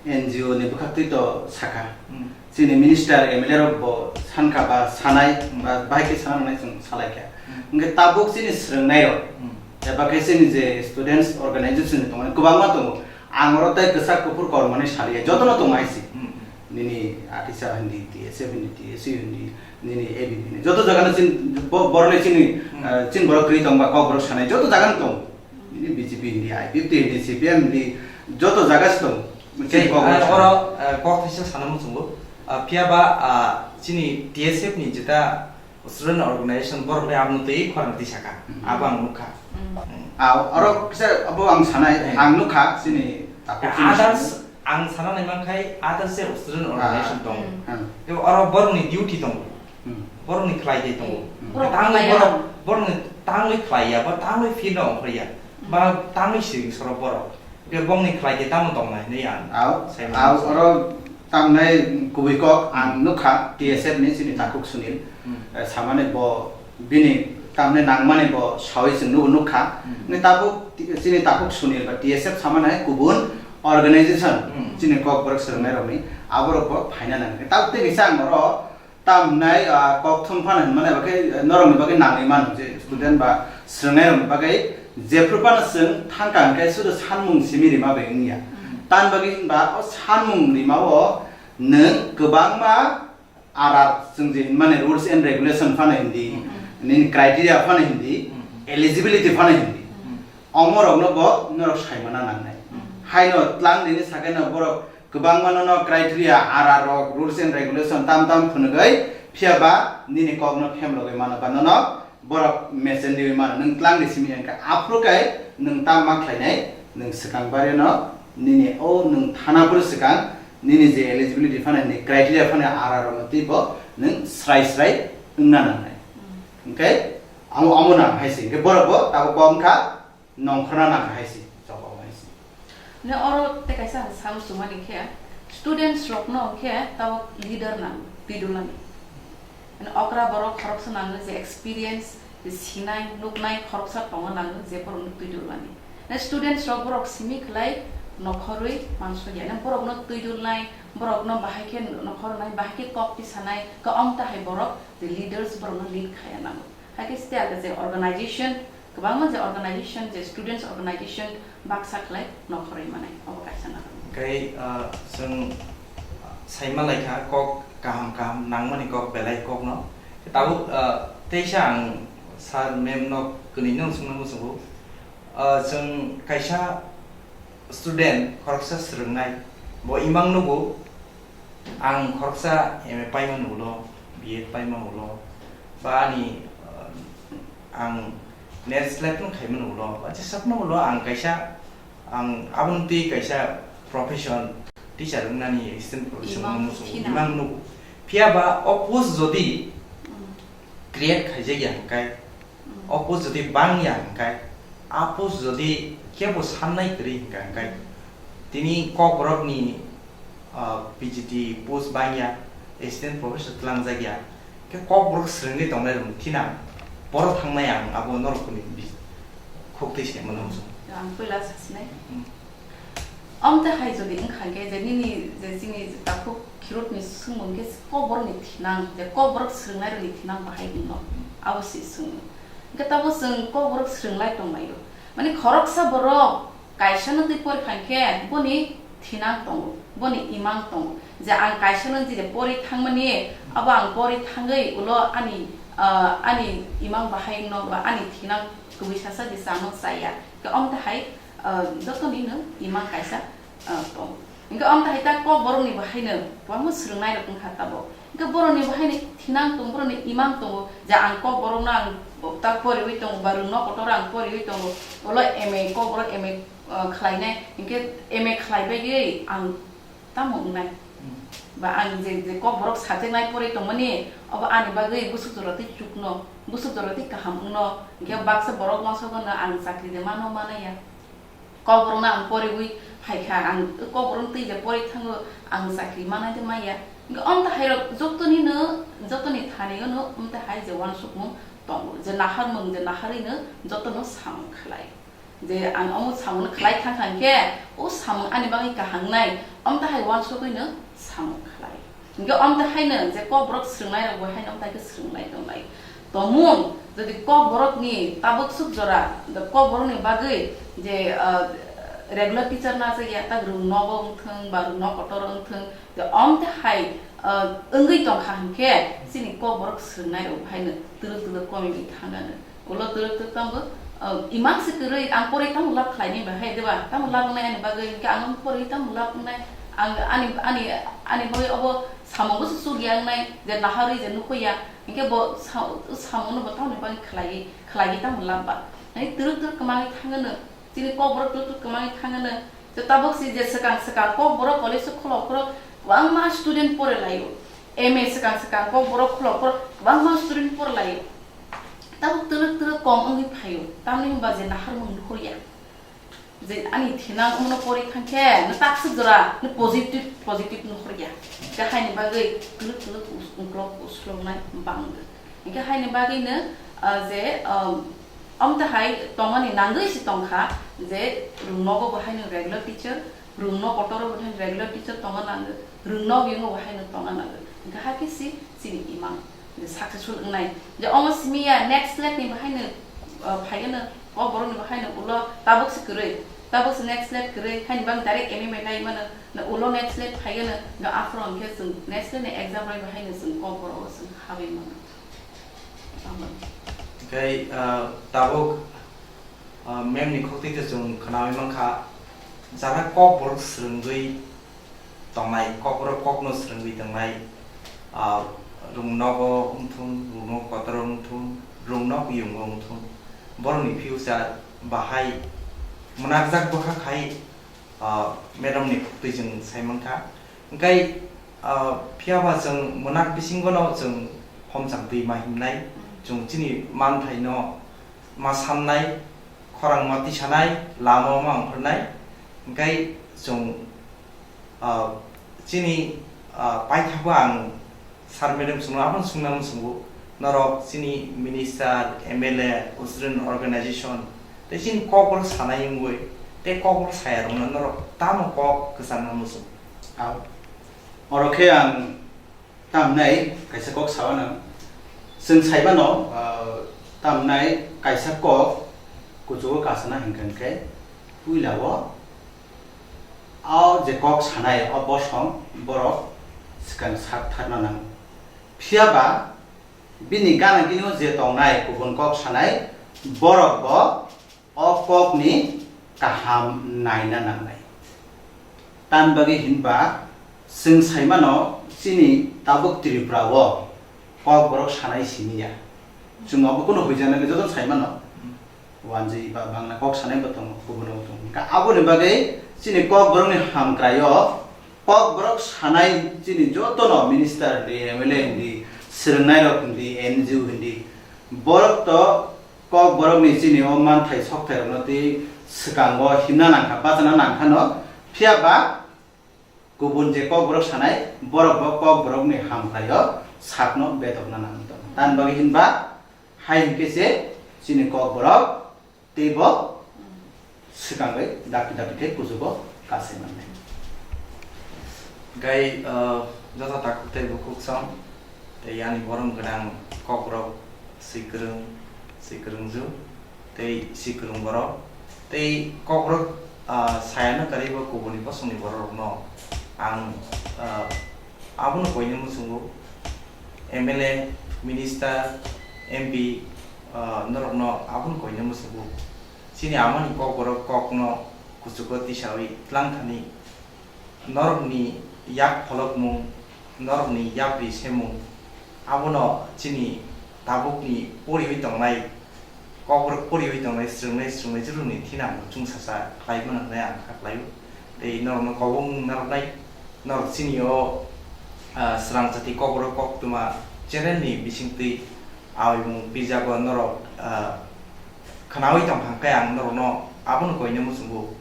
N G O ni bwkhaktwi to sakha. Hmm. Chini minister, M L A rok bo sankha ba sanai, Hmm. ba bahai khe sana nangnai chwng salaikha. Hmm. Hwnkhe tabuk chini swrwngnairok, Hmm. eba khe chini je students organization ni tongmani kwbangma tongo. Ang oro tei kwchak kuphur kormani saliya, jotono tongo hai se. Hmm. Nini Atisa hindi, T S F hindi, T S U hindi, nini A B P hindi. Joto jagano chini bo-, borok le chini, Hmm. ah, chini borok kwrwi tongba, kok borok sanai, joto jagano tongo. Nini B J P hindi, I P F T hindi, C P M hindi, joto jaga se tongo. Tei, Chini kok ah, oro, ah, kok thaisa sana muchungo. Ah, phiya ba, ah, chini T S F ni jeta student organization borok le aboni twi khorang twi saka. Hmm. Abo ang nukha. Hmm. Hmm. Ah, oro kisa abo ang sanai, Hmm. ang nukha, chini takhuk chini Others, sini. Ang sana nai mankhai, others se student Ah. organization tongo. Hmm. Tei oro borokni duty tongo. Hmm. Borokni khlai tei tongo. Hmm. Borok Tangwi khlai borok, ya. Borokni tangwi khlai ya, ba tangwi field o ongkhor ya. Hmm. Ba tangwi siring soro borok. Tei bongni khlai tei tamo tongnai hinwi ang Ao, sai mano. Ao, oro tamnai kubui kok ang Hmm. nukha T S F ni chini takhuk Sunil. Hmm. Eh, samani bo bini tamni nangmani bo sawi chwng nuk-, nukha. Hmm. Ni tabuk ti-, chini takhuk Sunil ba T S F samani hai kubun organization Hmm. chini kok borok swrwngnairokni aborok bo phaina nang. Tabuk tei kisa ang oro Tamnai, ah, kokthum phano hinmani bagwi, eh, norokni bagwi nangwi mano je student ba swrwngnairokni bagwi jephru phano chwng thangkha hwnkhe sudu sanmung simi rima bai wngya. Mm. Tamni bagwi hinba o sanmung rimao nwng kwbangma arar chwng je hinmani rules and regulation phano hindi, Mm-hmm. nini criteria phano hindi, Mm-hmm. eligibility phano hindi. Mm. Omorokno bo norok saimana nangnai. Mm. Haino tlang nini sakeno borok kwbangma nono criteria, arar rok, rules and regulation tam tam phunugwi, phiya ba nini kokno phemlogwi mano ba nono borok mesendiwi mano. Nwng tlang ni simi hwnkhe aphuru khe nwng tam ma khlainai, nwng swkang barino nini o nwng thana phuru swkang nini je eligibility phano ni criteria phano arar rokno twibo nwng srai srai wngna nangnai. Mm. Hwnkhe amo, amo nang hai se. Hwnkhe borok bo tabuk kok wngkha, nongkhorna nang hai se, chobao hai se. Ne oro tei kaisa ang sam sumani khe, students rokno khe tabuk leader nang, twidulani. Ne okra borok khoroksa nang je experience, je sinai, nuknai khoroksa tongo nang je borok twidulani. Ne students rok borok simi khlai nokhorwi mansukya, nang borokno twi dulnai, borokno bahai khe nokhornai, bahai khe kok tisanai, khe omtahai borok the leaders borokno lead khaya nango. Hai khe stay je organization, kwbangma je organization, je students organization baksa khlai nokhorwi manai, obo kaisa nango. Kai, ah, chwng saima laikha kok kaham kaham nangmani kok belai kokno. Tabuk, ah, teisa ang sir ma'am no kwnwi no swngna muchungo. Ah, chwng kaisa student khoroksa swrwngnai, bo imang nugo, ang khoroksa M A paimani ulo, B Ed paimani ulo, ba ani, ah, ang next level khaimani ulo, ba jesakno ulo ang kaisa, ang aboni twi kaisa profession, teacher wngnani assistant profession Imang wngmani muchungo, thinang. Imang nugo. Phiya ba o post jodi Mm. create khaijakya hwnkhe, Mm. o post jodi bangya hwnkhe, a post jodi kebo sannai kwrwi hwnkha hwnkhe, tini Kokborokni, ah, P G T post bangya, assistant professor twlangjakya, khe Kokborok swrwngwi tongnai rokni thinang, borok thangnai ang abo norokni bi-, khuk twi se mano. Ang puila sasinai. Mm. Omte hai jodi wngkha khe je nini je chini takhuk khirokni swngmung khe Kokborokni thinang, je Kokborok swrwngnairokni thinang bahai wngno, abo se swngmung. Hwnkhe tabuk chwng Kokborok swrwnglai tonglaio. Mani khoroksa borok kaisano twi porikha khe boni thinang tongo, boni imang tongo. Je ang kaisano je pori thangmani, abo ang pori thangwi ulo ani, ah, ani imang bahai wngno ba ani thinang kubui sasa je chano chaya. Khe omte hai ah, jotoni no imang kaisa, ah, tong. Hingke omtahai ta Kokborokni bo haino kwbangma swrwngnairok wngkha tabuk. Hingke borokni bo haino thinang tong, borokni imang tongo, je ang Kokborokno ang ta poriwi tongo, ba rwngno kotor ang poriwi tongo, ulo M A Kokborok M A, ah, khlainai, hingke M A khlaibaigwi ang tamo wngnai? Hmm. Ba ang je, je Kokborok subject nai pori tongmani, obo ani bagwi bwswk jora tei chukno, bwswk jora tei kaham wngno, hingke baksa borok masa gana ang chakri de mano manaya. Kokborokno ang poriwi phaikha, ang Kokborok twi je pori thango, ang chakri manai de maya. Hingke omtahai rok jotoni no, jotoni thani no omtahai je uansukmung tongo, je naharmung, je naharwi no jotono samung khlai. Je ang omo samung khlai thang thang khe, o samung ani bagwi kaham nai, omtahai uansukwi no samung khlai. Hingke omtahai no je Kokborok swrwngnairok bo haino omtahai khe swrwnglai tonglai. Tomung, jodi Kokborokni tabuk swk jora, the Kokborokni bagwi je, ah, regular teacher najakya, ta rwngnogo wngthwng ba rwngno kotor wngthwng, je omtahai, ah, wngwi tongkha hwnkhe, chini Kokborok swrwngnairok bo haino twrwk twrwk komiwi thangano. Ulo twrwk twrwk tamo, ah, imang se kwrwi, ang pori tamo lab khlaini bahai, deba? Tamo lab wngnai ani bagwi, hingke ang pori tamo lab wngnai, ang ani, ani, ani bagwi obo samung bwswk chukya wngnai, je naharwi je nukhuya, hingke bo sa-, samungno bo tamoni bagwi khlaiwi, khlaiwi tamo lab ba? Ani twrwk twrwk kwmangwi thangano, chini Kokborok twrwk twrwk kwmangwi thangano, je tabuk si je swkang swkang Kokborok college o khulok phuru kwbangma student pore laio, M A swkang swkang Kokborok khulok phuru kwbangma student pore laio. Tabuk twrwk twrwk kom wngwi phaio, tamni hwnba je naharmung nukhurya. Je ani thinang wngmano pori thangkhe, no takswk jora, no positive, positive nukhurya. Khe haini bagwi twrwk twrwk us-, uklok usloknai bangwi. Hingkhe haini bagwino, ah, je, um, omtahai tongmani nangwi se tongkha, je rwngnogo bo haino regular teacher, rwngno kotoro bo haino regular teacher tongna nango, rwngno biyungo bo haino tongna nango. Hingkhe hakhe se chini imang je successful wngnai. Je omo simi ya next slide ni bahaino, uh, phaigano, o borok ni bahaino ulo tabuk se kwrwi, tabuk se next slide kwrwi, haini bang direct M A bai nai mano, na ulo next slide phaigano, na aphuru hwnkhe chwng next slide ni exam rwi bahaino chwng o borok o chwng habwi mano. Tamo. Hwnkhe, uh, tabuk, uh, ma'am ni khuk twi khe chwng khwnawi mankha, jara kok borok swrwngwi tongnai, kokborok kokno swrwngwi tongnai, ah, rwngnogo wngthung, rwngnog kotoro wngthung, rwngnog yungo wngthung, borokni future bahai mwnakjak bwkha khai, ah, madam ni khuk twi chwng sai mankha. Hwnkhe, ah, phiya ba chwng mwnak bisingo no chwng homchang twi ma himnai, chwng chini manthaino ma samnai, khorang ma tisanai, lama ma ongkhornai, hwnkhe chwng Ah, chini, ah, paithago ang sir madam songno abono songna muchungo, norok chini minister, M L A, student organization, tei chini kokborok sanai wngwi, Tei kokborok sayarokno norok tamo kok kwcharno muchung? Ao. Oro khe ang tamnai kaisa kok sawanang. Chwng saimano, ah, tamnai kaisa kok kuchugo kasana hinkha hinkhe puila o, o je kok sanai o bosong borok swkang sak tharna nango. Phiya ba bini gana gini o je tongnai kubun kok sanai borok bo o kokni kaham naina nangnai. Tamni bagwi hinba chwng saimano chini tabuk Tripura o kokborok sanai simi ya. Chwng obo kunu huijana joto saimano. Wanjwi ba bangla kok sanai bo tongo, kubun bo tongo. Ka aboni bagwi chini kokborokni hamkrai o kokborok sanai chini jotono minister di, M L A di, swrwngnairok di, N G O di, borok to Kokborokni chini o manthai sokthairokno tei swkango himna nangkha, bachana nangkhano, phiya ba kubun je kokborok sanai borok bo kokborokni hamkrai o sakno betokna nangwi tongo. Tamni bagwi hinba hai hinkhe se chini kokborok teibo swkangwi dakti dakti khe kuchugo kasai mannai. Gai, ah, joto takhuk tei bukhuk song, tei ani borom gwnang kokrok, swi kwrwng, swi kwrwngju, tei swi kwrwng borok, tei kokrok, ah, sayano kwrwi bo kubuni bosongni bororokno ang, ah, abono koina muchungo, M L A, minister, M P, ah, norokno abono koina muchungo. Chini amani kokborok kokno kuchugo tisawi twlang thani, norokni yak pholokmung, norokni yapri semung, abono chini tabukni poriwi tongnai, kokborok poriwi tongnai, swrwngnai, swrwngnai, juruni thinang chwngsasa khlaimano hwnwi ang kha khlaio. Tei norokno kobong narwknai, norok chini o, ah, swrang jati kokborok koktwma channel ni bisingtwi awimung pijago norok, ah, khwnawi tongkha, hwnkhe ang norokno abono koina muchungo.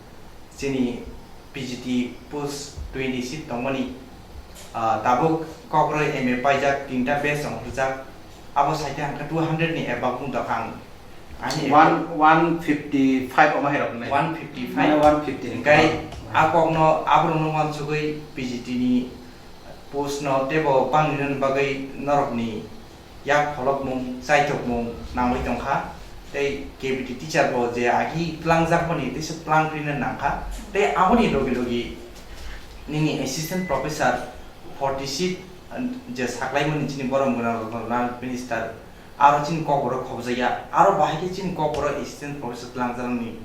Chini P G T post twenty seat tongmani, ah, tabuk kokborok M A paijak, tinta batch rok rwjak, abo saikhe hwnkhe two hundred ni above wng tongkha ang. Ani one, one fifty five omo hai rok nai. One fifty five. Mane one fifty ni. Hwnkhe kwbang. A kokno aborokno uansugwi P G T ni post no teibo bangni bagwi norokni yak pholokmung, chaithokmung nangwi tongkha. Tei K B T teacher bo je agi twlangjakmani teisa twlang rina nangkha. Tei aboni logi logi nini assistant professor forty seat, je saklaimani chini borom gwnang rok minister, aro chini kokborok khobjakya, aro bahai khe chini kokborok assistant professor twlangjaknani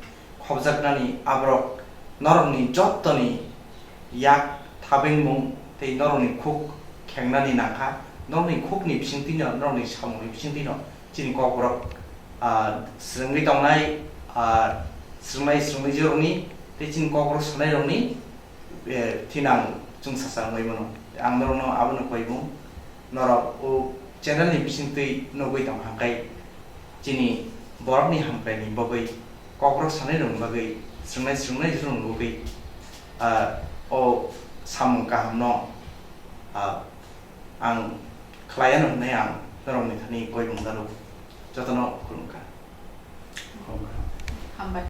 khobjaknani aborok norokni jottoni yak thabengmung tei norokni khuk khengnani nangkha, norokni khukni bisingtwino, norokni samungni bisingtwino chini kokborok, ah, swrwngwi tongnai, ah, swrwngnai, swrwngnaijorokni tei chini kokborok sanairokni, eh, thinang chwngsasa wngwi mano. Ang norokno abono koi mung, norok o channel ni bisingtwi nugwi tong hwnkhe chini borokni hamkraini bagwi, kokborok sanairokni bagwi, swrwngnai swrwngnaijorokni bagwi, ah, o samung kahamno, ah, ang khlai anw hwnwi ang norokni thani koi mung dalo. Jotono khulumkha. Hambai.